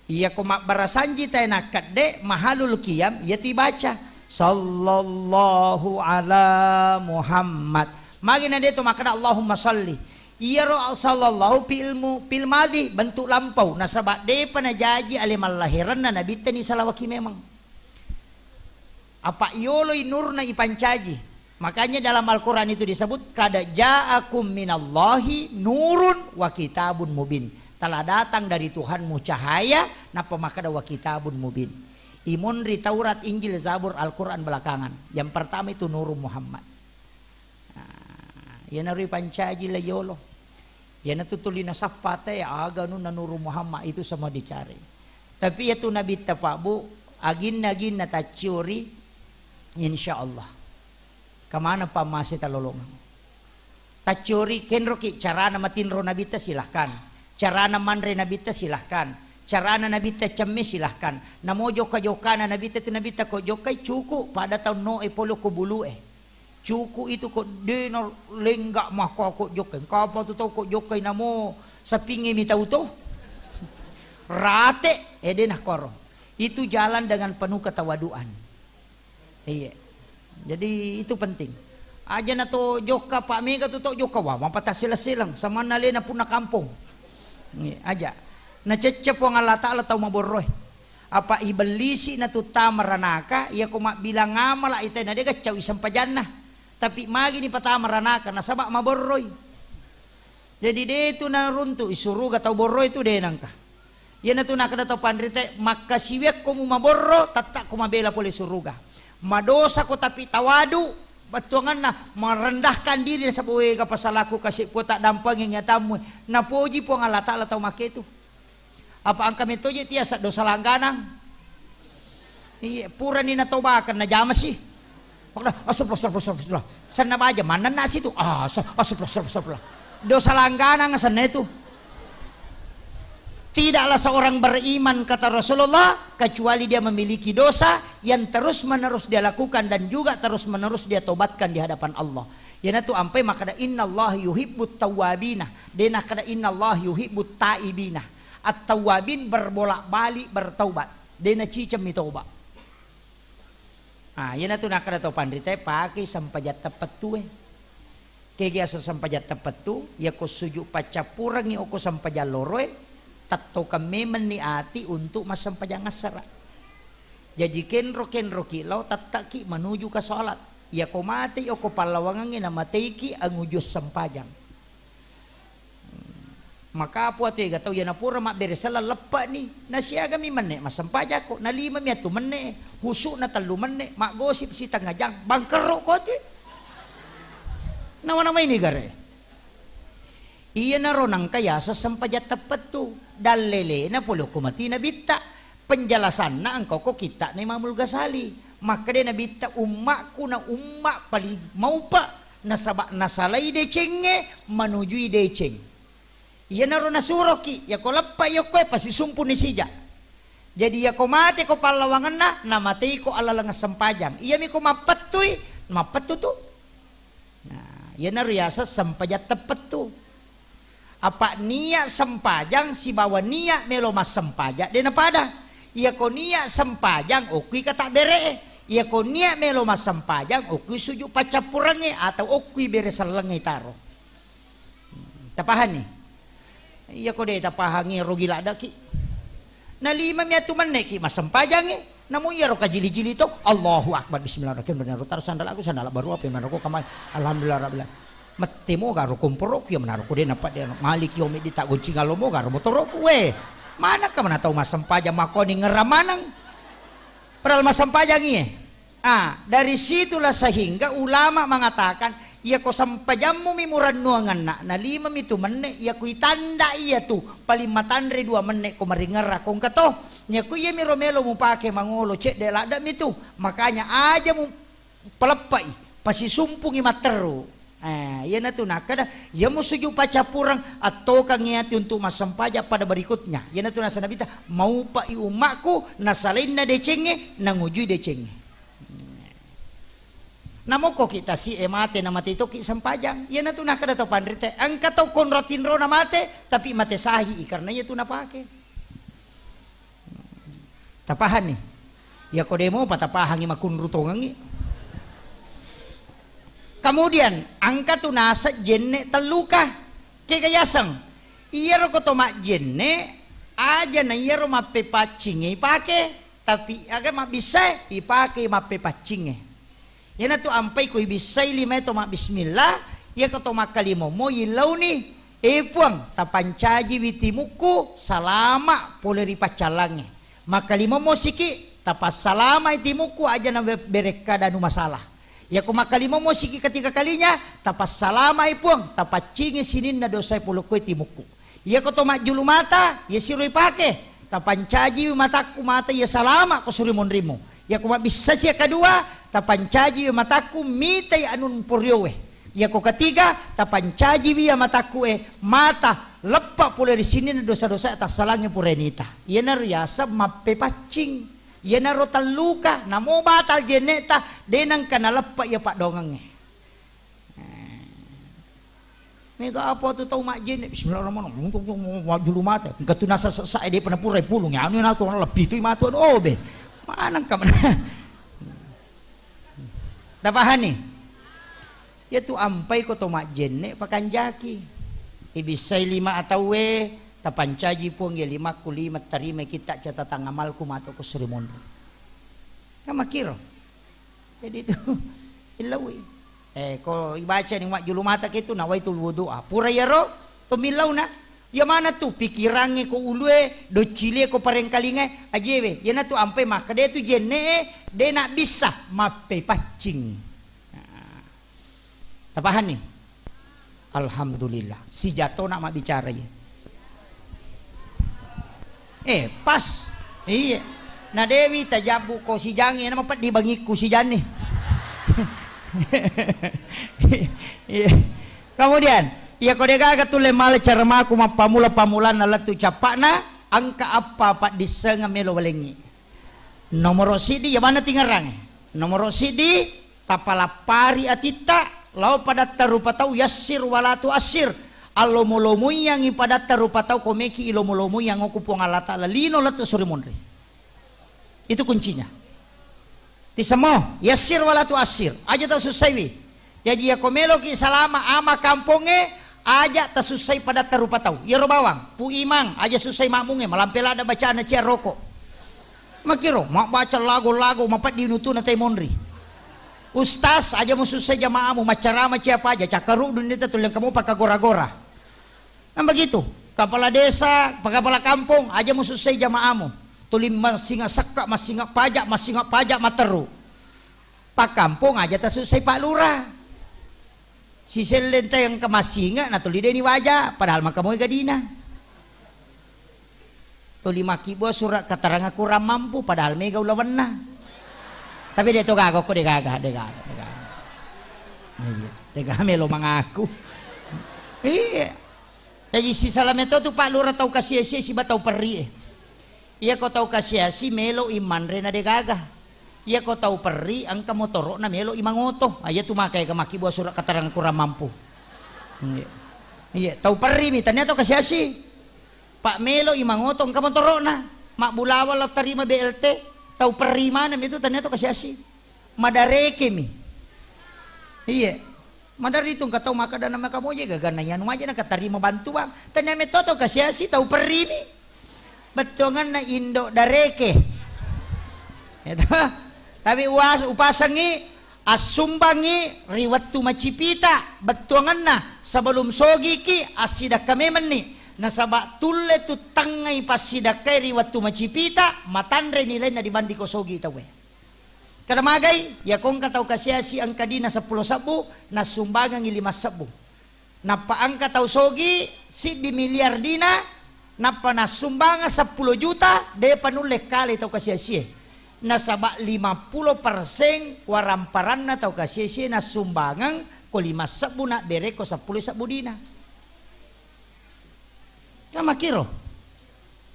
Iyako mabbarasanji tae nakkedde mahalul qiyam, iyatu ibaca sallallahu ala Muhammad. Magi na de' to makkeda Allahumma salli. Iyaro sallallahu fi'il mu-, fi'il madhi, bentuk lampau, nasaba' de'pa najaji ale mallahiranna Nabitta ni salawaki memang. Apa' iyoloi nurna ipancaji. Makanya dalam Al-Quran itu disebut, "Qad ja'akum minallahi nurun wa kitabun mubin." Telah datang dari Tuhanmu cahaya, nappa makkeda, "Wa kitabun mubin." Imonri Taurat, Injil, Zabur, Al-Quran belakangan. Yang pertama itu Nurun Muhammad. Nah, iyanaro ipancaji la yolo. Iyanatu tuli nasappa te, aga anunna Nuru Muhammad itu semua dicari. Tapi iyatu Nabitta Pak Bu, aginna-aginna tacciori, insya Allah. Kemana pammase talolongeng? Tacciori, kenroki carana matinro Nabitta, silahkan. Carana manre Nabitta, silahkan. Carana Nabitta cemme, silahkan. Namo jokka-jokkana Nabitta tu Nabitta ko jokkai cuku' pada tau no e polo ko bulu e. Cuku' itu ko de' na lengga' mako ko jokkai. Engka apa tu tau ko jokkai namo sapingnge mi tau to? Rate, e de' na koro. Itu jalan dengan penuh ketawaduan. Iya. Jadi itu penting. Aja na to jokka, Pak, mega tu to jokka, wah, mapatassela-selang, samanna alena punna kampong. Iya, aja. Nacecce Puang Allah Taala tau maborroe. Apa ibellisi na tu tama ranaka, iyako mabbilang amala ite na de' gaccau i sempajanna. Tapi magi ni patama ranaka nasaba' maborroi. Jadi de' tu naruntu' i suruga tau borroi tu de' nangka. Iyanatu nakkeda tau panrita, makkasiwiakko mumaborro, tatta' ko mabela pole suruga. Madosa ko tapi tawadu, bettuanganna merendahkan diri nasaba' wega pasalaku kasi' kuo taddampengi atammu. Napoji Puang Allah Taala tau makketu. Apa engka metto je' tiasa dosa langganang. Iya, purani natobakeng najamasi. Makkeda, "Astagfirullah, astagfirullah, astagfirullah." Senna baja, mannenna situ. Ah, asa-, astagfirullah, astagfirullah, astagfirullah. Dosa langganang senna itu. Tidaklah seorang beriman, kata Rasulullah, kecuali dia memiliki dosa yang terus-menerus dia lakukan dan juga terus-menerus dia tobatkan di hadapan Allah. Iyanatu ampai makkeda, "Innallaha yuhibbut tawwabina." De' nakkeda, "Innallaha yuhibbut taibina." At-tawwabin berbolak-balik bertaubat. De' nacicemmi toba. Ah, iyanatu nakkeda tau panritae, pakei sempajang teppettu e. Kegi aseng sempajang teppettu, iyako suju' paccappurengngi okko sempajang loroe, tettokeng memenni ati untuk massempajang assara. Jaji kenro-kenroki lao tetteki menuju ke salat. Iyako matei okko pallawangengnge namateiki anguju sempajang. Maka apa tu ega tau iyana pura mabbere selleng leppe'ni, nasiagami menne' massempajako, nalimami atu menne', husu'na tellu menne', maggosip sitengnga jang, bangkerro ko tu. Nawa-nawai ni gare. Iyanaro nangka yaseng sempajang teppettu, dallelena pole ko mati nabitta. Penjelasanna engka ko kitta'na Imamul Ghazali. Makkeda nabitta, "Ummakku na umma paling maupa, nasaba nasalai decengnge manujui deceng." Iyanaro nasuroki, yako leppa yokkoe pasti sumpuni sija. Jadi yako mate ko pallawangenna, namatei ko alaleng sempajang. Iyami ko mappettui, mappettu tu. Nah, iyanaro riaseng sempajang teppettu. Apa niat sempajang sibawa niat melo massempajang de napada. Iyako niat sempajang okkui kata bere'e. Iyako niat melo massempajang okkui suju paccappurengnge atau okkui bere sellengnge taro. Tapahanni? Iyako de tapahangngi, rugi laddaki. Nalimami atu menneki massempajangngi. Namu iyaro kajili-jili to, Allahu Akbar, Bismillahirrahmanirrahim, taro sandalaku, sandala baru apa yang merokok kamar, Alhamdulillah Rabbil Alamin. Mette moga ro komporoku, iya menaro ko de' nappa de' maliki omi di taggoncingallo moga ro motoroku. Weh, manakka mana tau massempajang makkoni ngerang maneng? Padahal massempajangi, eh. Ah, dari situlah sehingga ulama mengatakan, iya ko sempajammu mi murennuang enna'na lima mi tu menne', iya ko itanda iya tu paling matanre dua menne' ko maringerra ko engka to. Iya ko iya mi ro melo mupake mangolo cedde' ladde' mi tu. Makanya aja mu paleppai, pasisumpungi matteru. Eh, iyanatu nakkeda, iya musuju pacappureng, attokangngi ati untuk massempajang pada berikutnya. Iyanatu nasa Nabita, maupai ummakku, nasalainna decengnge, nangujui decengnge. Namokko ki tasi e mate, namate toki sempajang. Iyanatu nakkeda to panrite, engka tau konro tinrona mate, tapi mate sahi i, karena iyatu napake. Tapahanni? Iya ko de' mopa tapahangi makunru tongengngi. Kemudian, engka tu naseng jenne' telluka. Kega yaseng? Iyaro ko to majjenne', aja na iyaro mappepaccingnge ipake, tapi aga mabbissai ipake mappepaccingnge. Iyanatu ampai ko ibissai limae to mabbismillah, iya ko to makkalimommo yillauni, "Eh Puang, tapancajiwi timukku salama' pole ri paccallangnge." Makkalimommo siki, "Tapassalamai timukku aja na be-, berekkada anu masalah." Iya ko makkalimommo siki ketiga kalinya, "Tapassalamai Puang, tapaccingi sininna dosae polokkoe timukku." Iya ko to majjulu mata, iya siro ipake. Tapancajiwi matakku mata iya salama' ko suri monrimmu. Iya ko mabbissa sia kadua, tapancajiwi matakku mitai anu poriowe. Iya ko ketiga, tapancajiwi iya matakku e mata leppa pole ri sininna dosa-dosa tassalangnge pura nita. Iyanaro yaseng mappepaccing. Iyanaro telluka, namo batal jenne'ta, de' nengka naleppa iya paddoangengnge. Mega apa tu tau majjenne', bismillahirrahmanirrahim, majjulu mata. Engka tu nasa sessa e, de'pa napurai pulung, ya, anu natu lebbi tu matu anu, oh, be. Maneng ka mana? Tapahani? Iya tu ampai ko to majjenne' pakanjaki. Ibissai lima atauwe, tapancaji Puang, iya limakku lima, tarimai kitta' catatang amalku matu ko suri monri. Kan makkiro. Jadi itu illaui. Eh, ko ibacani majjulu mata ke tu nawaitul wudu'a. Pura iyaro to millauna. Iya mana tu pikirangnge ko ulue, doccilie ko parengkalingae, ajewe. Iyanatu ampai makkeda tu jenne'e de' nabbissa mappepaccing. Nah. Tapahanni? Alhamdulillah, sijatona mabbicara iye. Eh, pas. Iya. Na dewi tajabbu ko sijangi, nama peddi bangikku sijanni. Iya. Kemudian, iya ko degaga tulle male caramaku mappamula-pamulanna lettu cappa'na, engka appa paddissengeng melo walengngi. Nomoro siddi, iya manna tingerrangnge. Nomoro siddi, tapalappari atitta lao padatta rupa tau, yassir wala tuassir. Allomo-lomoiyangngi padatta rupa tau, ko meki ilomo-lomoiyang okko Puang Allah Ta'ala lino lettu suri monri. Itu kuncinya. Tisemo, yassir wala tuassir. Aja tau sussaiwi. Jaji, iya ko meloki salama ama kampongnge, aja tasussai padatta rupa tau. Iyaro bawang, Pu Imang, aja sussai makmungnge, malampe ladda bacana cia roko. Makkiro, mabbaca lago-lago, mapeddi unutuna tai monri. Ustaz, aja musussai jamaamu, maccarama cia paja, cakkaruddu nita tulleng kamu pakagora-gora. Kan begitu, kepala desa, kepala kampung, aja musussai jamaamu. Tuli massinga sekka, massinga pajak, massinga pajak matteru. Pakkampung aja tasussai Pak Lurah. Siselleng tengka massinga na tuli deni waja, padahal makamoi gadina. Tuli makkibua surat keterangan kurang mampu, padahal mega ulawenna. Tapi de to gaga ko, de gaga, de gaga, de gaga. Iya, de gaga melo mangaku. Iya. Jaji sisala meto tu Pak Lurah tau kasiasi siba tau perri e. Iya ko tau kasiasi melo i manre na de gaga. Iya ko tau perri engka motoro'na melo i mangoto. Ah, iya tu maka ega makkibua surat keterangan kurang mampu. Iya. Iya, tau perri mi tania tau kasiasi. Pak melo i mangoto engka motoro'na. Mabbulawa lo tarima B L T. Tau perri maneng mi tu tania tau kasiasi. Madareke mi. Iya. Maderri tu engka tau makkeda na makamoje gaga na iyanu maje na katarima bantuang. Tania metto tau kasiasi tau perri mi. Bettuanganna indo dareke. Eto. Tapi uas-, upasengi Assumbangngi ri wettu macipita, bettuangenna sebelum sogiki assidekka memenni, nasaba tulle tuttangngai passidekkae ri wettu macipita, matanre nilainna dibanding ko sogi tauwe. Kada magai, yakongka tau kasiasi engka dina seppulo sebbu, nassumbangengngi lima sebbu. Nappa engka tau sogi siddi miliar dina, nappa nassumbangeng seppulo juta, depa nulle kale tau kasiasie. Nasaba lima puluh persen waramparanna tau kasiasie nassumbangeng ko lima sebbu nabbereng ko seppulo sebbu dina. Kan makkiro.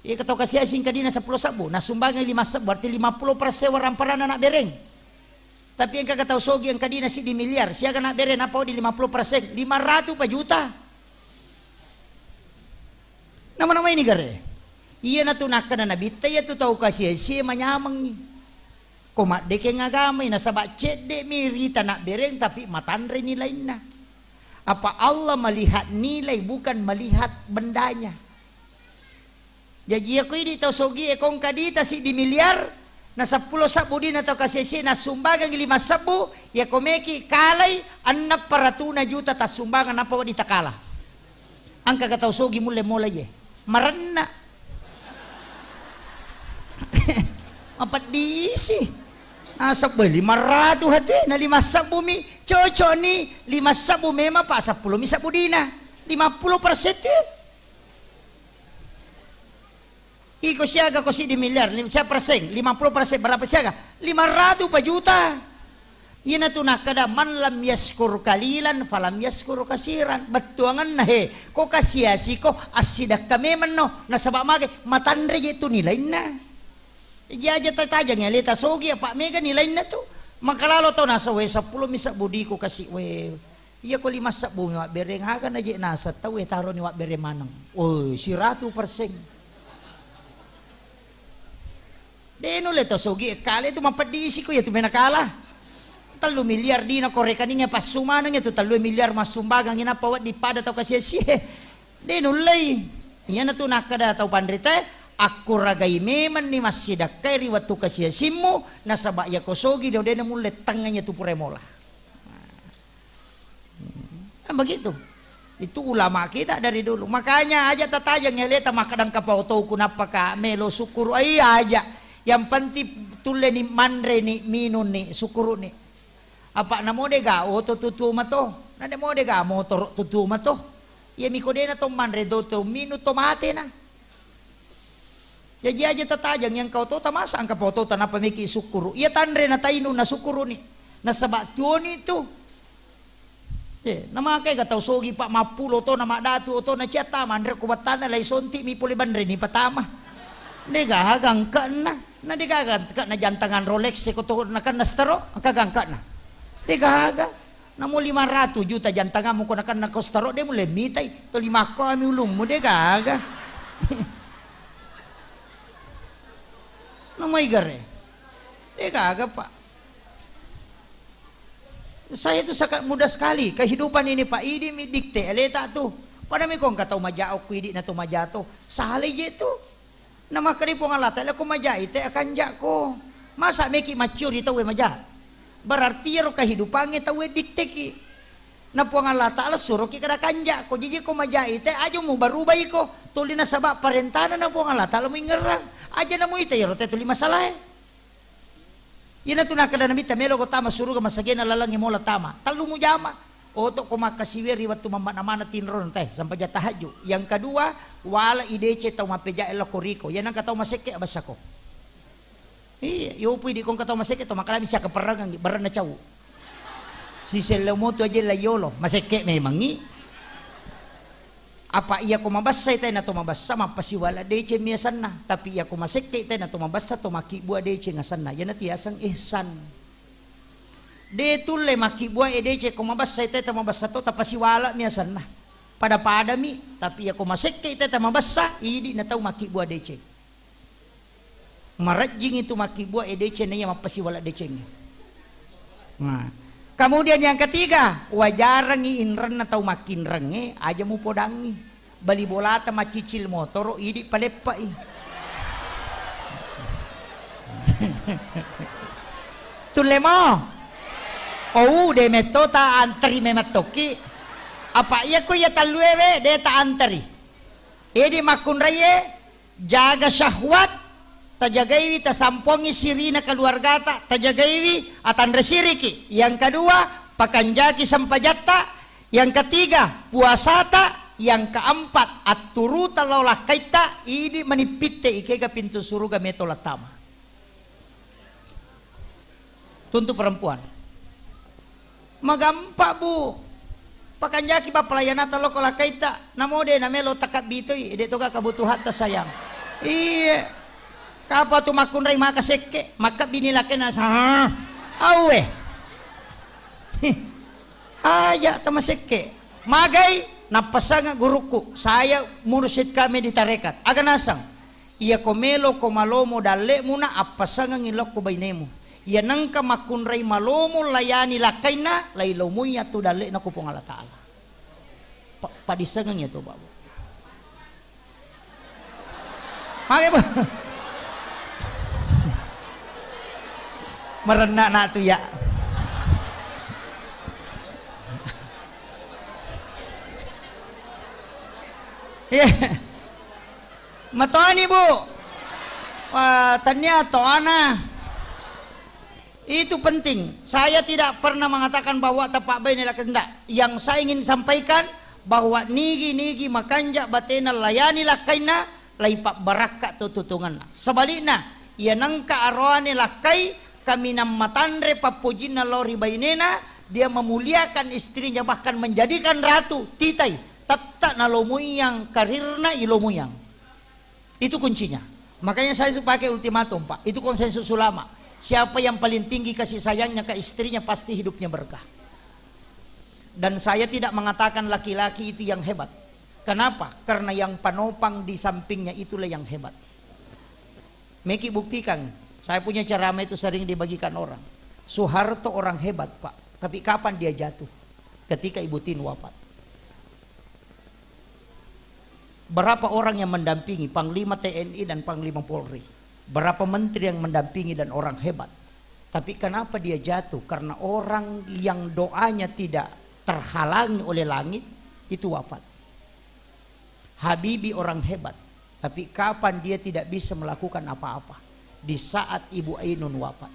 Iya, tau kasiasi engka dina seppulo sebbu, nassumbangeng lima sebbu, berarti lima puluh persen waramparanna nabbereng. Tapi engka tau sogi engka dina siddi miliar, siaga nabbereng, nappa wedding lima puluh persen, lima ratu pa juta. Nama-nama ini gare. Iyanatu nakkeda Nabitta, iyatu tau kasiasi manyamengngi. Ko maddekeng agamai, nasaba cedde'mi rita nabbereng, tapi matanre nilainna. Apa Allah melihat nilai, bukan melihat bendanya. Jaji, iyako idi tau sogie kongka dita siddi miliar, na seppulo sebbu dina tau kasiasi, nassumbangengngi lima sebbu, iyako meki kalai, enneng paratuna juta tassumbangeng, nappa wedding takala. Engkaga tau sogi mulle molai ye? Marenna. Mapeddisi. Nasaba lima ratu hati, na lima sebbu mi, cocok ni, lima sebbu memang pa seppulo mi sebbu dina. Lima puluh persen tu. Iko siaga ko siddi miliar, lim-, sia persen, lima puluh persen, berapa siaga? Lima ratu pa juta. Iyanatu nakkeda, "Man lam yaskur kalilan, falam yaskur kasiran." Bettuangenna he, ko kasiasi ko, assidakka memenno, nasaba mage, matanre je tu nilainna. Jaja tatajang aleta sogi, apa mega nilainna tu. Makalalo tau nasa, "We, seppulo mi sebbu diku kasi, we." Iya ko lima sebbu mi wabbereng, aga na je naseng tau, eh, taroni wabbereng maneng. Oh, siratu persen. De nulle tau sogi, eh, kale tu mapeddisi ko, iya tu mena kala. Tellu miliar dina ko rekening e, passu maneng itu tellu miliar massumbangang, inappa wedding pada tau kasiasie. De nullei. Iyana tu nakkeda tau panrita, akkuragai memenni massidakkai ri wettu kasiasimmu, nasaba iya ko sogi do de namulle tengnga iya tu pura mola. Nah, begitu. Itu ulama kita dari dulu. Makanya aja tatajang aleta makkeda engka paotoku nappaka melo sukkuru. Iya aja. Yang penting tulleni manreni, minunni, sukkuruni. Apa namo dega oto tutu mato. Na namo dega motoro tutu mato. Iya miko dena to manre do to minu to matena. Jaji aja tatajang yang kau tota, masa engka potota nappa meki sukkuru. Iya tanre na tainu na sukkuruni. Nasaba tuoni tu. Eh, namakai ga tau sogi pa mappulo to na maddatu to na ciatta manre ko battanna lai sonti mi pole banre ni patama. De gaga engkana. Na de gaga engkana jantangan Rolex ko to na kan na staro, engka gangkana. De gaga. Namo lima ratu juta jantangammu ko nakenna ko staro, de mulle mitai. To lima ko ami ulummu, de gaga. Namai gare. De gaga, Pak. Saya itu sangat mudah sekali. Kehidupan ini, Pak, idi mi dikte aleta tu. Pada mi ko engka tau maja okku idi na to maja to. Salai je tu. Namakkeda Puang Allah Ta'ala, "Ko majai te akanja'ko." Masa meki maccuri tauwe maja? Berarti iyaro kehidupangnge tauwe dikteki. Na Puang Allah Ta'ala suroki kada kanja'ko. Jaji ko majai te, aja mubarubaiko. Tuli nasaba parentana na Puang Allah Ta'ala muingerrang. Aja namuita iyaro te tuli masalae. Iyanatu nakkeda Nabitta, "Melo ko tama suruga masagena lalengnge mola tama. Tellu mujama. Oto ko makkasiwe ri wettu mammana-mana tinro te, sampaja tahajju. Yang kedua, wala idece tau mappeja ella ko riko. Iya nangka tau masekke abessako." Iya, yopu idi ko engka tau masekke to makalami siaka perrangang baranna cau. Siselle motu aja la yolo, masekke memangi. Apa iya ko mabessai tena to mabessa, mappasiwala deceng mi asenna. Tapi iya ko masekke tena to mabessa, to makkibbua deceng asenna. Iyanatu yaseng ihsan. De tulle makkibbua e deceng ko mabessai teta mabessa to, tapasiwala mi asenna. Pada-pada mi, tapi iya ko masekke teta mabessa, idi na tau makkibbua deceng. Marejjing itu makkibbua e deceng na iya mappasiwala decengnge. Nah, kemudian yang ketiga, wajarangngi inrenna tau makkinrengnge, aja mupodangngi. Bali bolata maccicil motoro, idi paleppai. Tulle mo? Oh, de metto ta anteri memettokki. Apa iya ko iya talluewe de ta anteri. Edi makkunraie jaga syahwat, tajagaiwi, tasampongi sirina keluargata, tajagaiwi, atanre siriki. Yang kedua, pakanjaki sempajatta. Yang ketiga, puasata. Yang keempat, atturuta lao lakkaitta, idi manippitte ikega pintu suruga meto lattama. Tuntu perempuan. Magampa, Bu. Pakanjaki ba pelayanata loko lakkaitta. Namo de namelo takabbitoi, de toga kebutuhatta sayang. Iye. Kapa tu makkunrai maka sekke, makkabini lakkena sa. Awe. Aja tamasekke. Magai nappasanga gurukku. Saya mursyid kami di tarekat. Aga nasang. Iyako meloko malomo dalle'mu na appasangengngi lokko bainemu. Iya nengka makkunrai malomo layani lakkainna, lailomui attu dalle'na ko Puang Allah Ta'ala. Pa-, padissengengngi to, Pak, Bu. Mage, Bu. Merenna na tu ya. Iya. Matoni, Bu. Wah, tania toana. Itu penting. Saya tidak pernah mengatakan bahwa tepak baine la kendak. Yang saya ingin sampaikan bahwa nigi-nigi makanja batena layani lakkainna, lai pabbarakka to tutunganna. Sebaliknya, iya nengka aroane lakkai kaminang matanre pappojinna lao ri bainena, dia memuliakan istrinya, bahkan menjadikan ratu, titai, tetta nalomuyang karirna ilomuyang. Itu kuncinya. Makanya saya suka pakai ultimatum, Pak. Itu konsensus ulama. Siapa yang paling tinggi kasih sayangnya ke istrinya, pasti hidupnya berkah. Dan saya tidak mengatakan laki-laki itu yang hebat. Kenapa? Karena yang panopang di sampingnya itulah yang hebat. Meki buktikan, saya punya ceramah itu sering dibagikan orang. Soeharto orang hebat, Pak. Tapi kapan dia jatuh? Ketika Ibu Tin wafat. Berapa orang yang mendampingi Panglima T N I dan Panglima Polri? Berapa menteri yang mendampingi dan orang hebat? Tapi kenapa dia jatuh? Karena orang yang doanya tidak terhalangi oleh langit, itu wafat. Habibie orang hebat, tapi kapan dia tidak bisa melakukan apa-apa? Di saat Ibu Ainun wafat.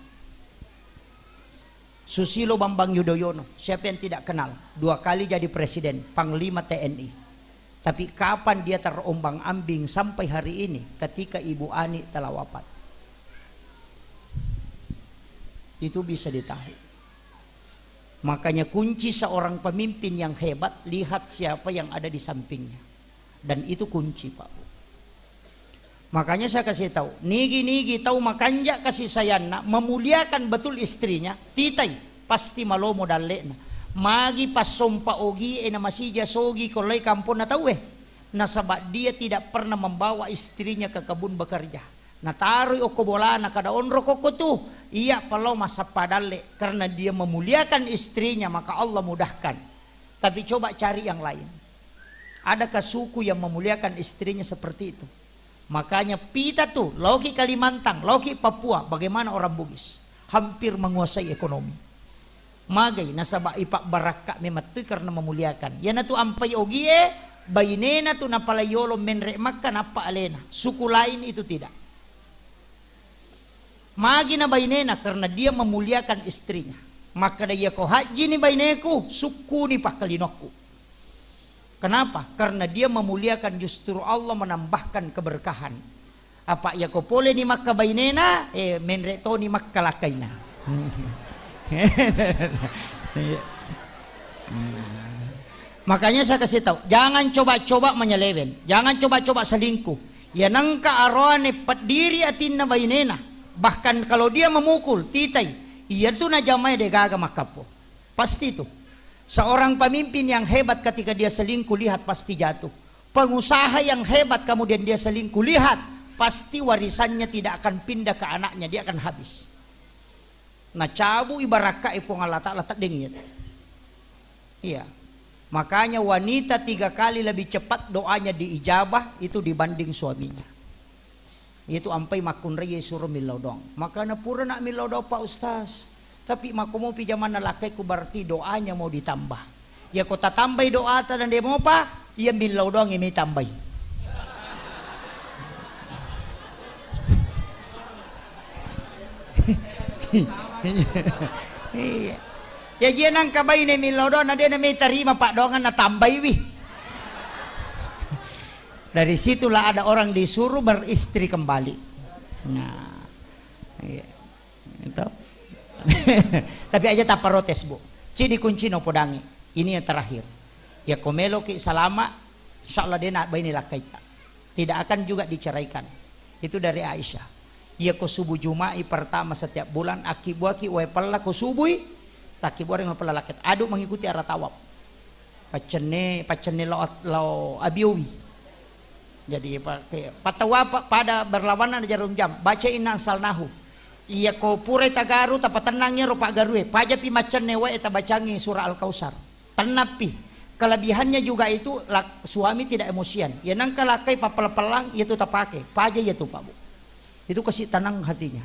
Susilo Bambang Yudhoyono, siapa yang tidak kenal? Dua kali jadi presiden, panglima T N I. Tapi kapan dia terombang-ambing sampai hari ini ketika Ibu Ani telah wafat? Itu bisa ditahu. Makanya kunci seorang pemimpin yang hebat, lihat siapa yang ada di sampingnya. Dan itu kunci, Pak, Bu. Makanya saya kasih tahu, nigi-nigi tau makanja kasih sayangna, memuliakan betul istrinya, titai, pasti malomo dalle'na. Magi passompa ogie na masija sogi kollai kamponna tauwe. Nasaba dia tidak pernah membawa istrinya ke kebun bekerja. Nataroi okko bolana, kada onro kokko tu, iya palao massappa dalle, karena dia memuliakan istrinya, maka Allah mudahkan. Tapi coba cari yang lain. Adakah suku yang memuliakan istrinya seperti itu? Makanya pita tu, laoki Kalimantan, laoki Papua, bagaimana orang Bugis? Hampir menguasai ekonomi. Magai, nasaba ipabbarakka memettui karena memuliakan. Iyanatu ampai ogie, bainena tu napalai yolo menre makka nappa alena. Suku lain itu tidak. Magi na bainena karena dia memuliakan istrinya. Makkeda, iyako hajjini baineku, sukkuni pakkalinokku. Kenapa? Karena dia memuliakan, justru Allah menambahkan keberkahan. Apa iyako poleni makka bainena, eh, menre toni makka lakkaina. Makanya saya kasih tahu, jangan coba-coba menyeleweng, jangan coba-coba selingkuh. Ya nengka aroane peddiri atinna bainena. Bahkan kalau dia memukul, titai, iya tu najamai degaga makkappo. Pasti itu. Seorang pemimpin yang hebat ketika dia selingkuh, lihat pasti jatuh. Pengusaha yang hebat kemudian dia selingkuh, lihat pasti warisannya tidak akan pindah ke anaknya, dia akan habis. Nacabu ibarakka e Puang Allah Ta'ala teddeng iya. Iya. Makanya wanita tiga kali lebih cepat doanya diijabah itu dibanding suaminya. Itu ampai makkunrai suro millau doang. Makana pura nak millau doang, Pak Ustaz. Tapi makkomopi jamanna lakkaikku, berarti doanya mau ditambah. Iya ko tatambai doata dan de mopa, iya millau doang iya mai tambai. Iya. Iya, jia nangka baine millau doang na de na mai tarima paddoangan natambaiwi. Dari situlah ada orang disuruh beristri kembali. Nah, iya. Itu. Tapi aja tak protes, Bu. Cidi kuncino podangi. Ini yang terakhir. Ya ko meloki salama, insyaallah de na baine lakkaitta. Tidak akan juga diceraikan. Itu dari Aisyah. Iya ko subuh Juma'i pertama setiap bulan, akkibuaki wae pella ko subui, takkibuari wae pella lakkaita. Adu mengikuti arah tawaf. Paccenne, paccenne lao, lao abiowi. Jadi, pa-, ke-, pattawa pa-, pada berlawanan jarum jam. Baca inna anzalnahu. Iya ko purai tagaru, tapatennang iyaro paggarue. Pajapi maccenne wae tabacangi surah Al-Kautsar. Tennappi. Kelebihannya juga itu lak-, suami tidak emosian. Ya nangka lakkai pappella-pellang, iya tu tapake. Paja iya tu, Pak, Bu. Itu kasih tenang hatinya.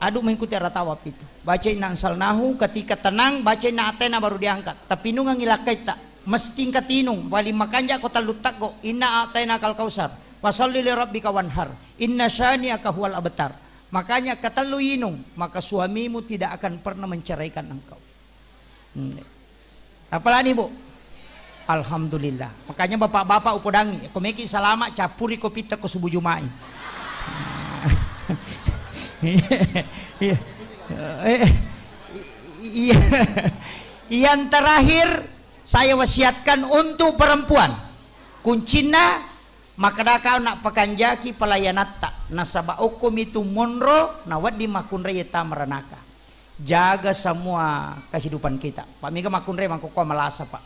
Adu mengikuti arah tawaf itu. Baca inna anzalnahu, ketika tenang, baca inna a'taina baru diangkat. Tapinungangi lakkaitta. Mesti engka tinung, paling makanja ko tellu teggo, inna a'tainakal kautsar. Fasalli li rabbika wanhar. Inna syani'aka huwal abtar. Makanya ketellu inung, maka suamimu tidak akan pernah menceraikan engkau. Hmm. Apalani, Bu? Alhamdulillah. Makanya bapak-bapak upodangi, ko meki salama, cappuri kopitta ko subuh Juma'i. Iya. Iya. Iya. Yang terakhir, saya wasiatkan untuk perempuan. Kuncinna, makkedaka anak pakanjaki pelayanatta, nasaba okkomi tu monro, nawedding makkunrai tama ranaka. Jaga semua kehidupan kita. Pak, mega makkunrai mangkokkoa malasa, Pak.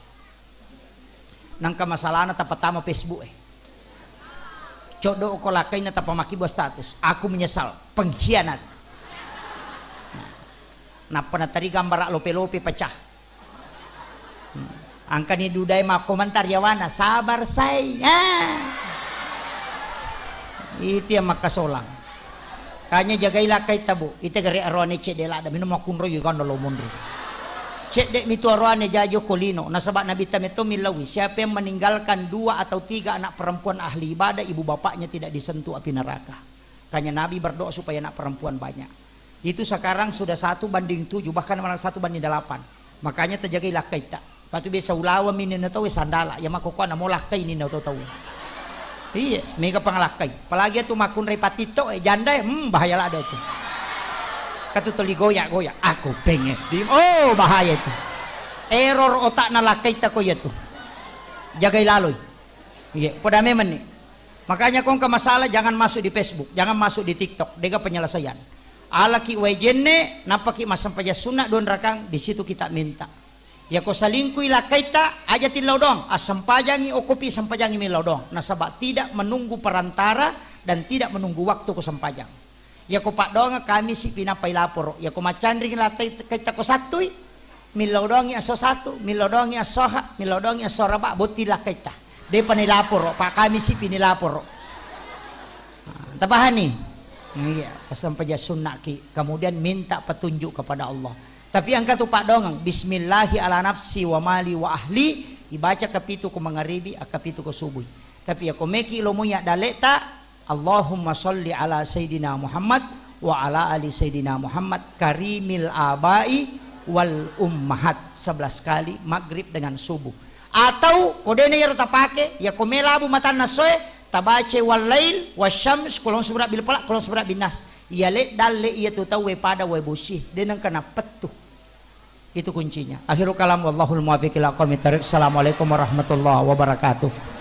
Nangka masalahna tapattama Facebook e. Coddo ko lakkainna tapamaki buat status. Aku menyesal. Pengkhianat. Nah, nappa natari gambara lope-lope pecah. Hmm. Angkani dudae makkomentar yawana, "Sabar, say." Ah. Itu yang makkasolang. Kanya jagai lakkaitta, Bu. Ite gare aroane cedde ladda minum makkunroi ganna lo munri. Cedde mitu aroane jajo ko lino. Nasaba Nabitta metto millaui, siapa yang meninggalkan dua atau tiga anak perempuan ahli ibadah, ibu bapaknya tidak disentuh api neraka. Kanya Nabi berdoa supaya anak perempuan banyak. Itu sekarang sudah satu banding tujuh, bahkan malah satu banding delapan. Makanya tajagai lakkaitta. Patu biasa ulawa minenna tau sandala, ya makkokkoa namo lakkai ninna tau tau. Iya, mega pangalakkai. Apalagi itu makkunrai patitto, eh, janda, eh, hmm, bahaya ladda itu. Katu toli goyak-goyak, aku pengen di, oh, bahaya itu. Error otakna lakkaitta ko iya tu. Jagai laloi. Iya, poda memang nih. Makanya ko engka masalah jangan masuk di Facebook, jangan masuk di TikTok, dega penyelesaian. Alaki wae jenne, nappaki massempajang sunna dua rakang, di situ kita minta. Yako salingkui lakkaitta, aja tillau doang, assempajangi okkopi sempajangi millau doang. Nasaba tidak menunggu perantara dan tidak menunggu waktu ko sempajang. Yako paddoangeng Kamisi pi nappai laporo. Yako maccanring lakkaitta ko Sattui, millau doangi esso Sattu, millau doangi esso Aha, millau doangi esso Araba, botting lakkaitta. Depa nilaporo, Pak Kamisi pi nilaporo. Nah, tapahani? Iya, passempaja sunnaki, kemudian minta petunjuk kepada Allah. Tapi engka tu paddoangeng, bismillahi ala nafsi wa mali wa ahli, ibaca kapitu ko mangaribi, akapitu ko subui. Tapi yako meki lomoi addaleta, Allahumma sholli ala Sayyidina Muhammad wa ala ali Sayyidina Muhammad karimil abai wal ummahat, sebelas kali maghrib dengan subuh. Atau ko dena iyaro tapake, yako melabu matanna soe, tabace wal lail wasyams, kulon surah bil falaq, kulon surah bin nas. Iya le dalle iya tu tauwe pada wae bosi, de nengka napettu. Itu kuncinya. Akhirul kalam, wallahul muwaffiq ila aqwamit thariq. Assalamualaikum warahmatullahi wabarakatuh.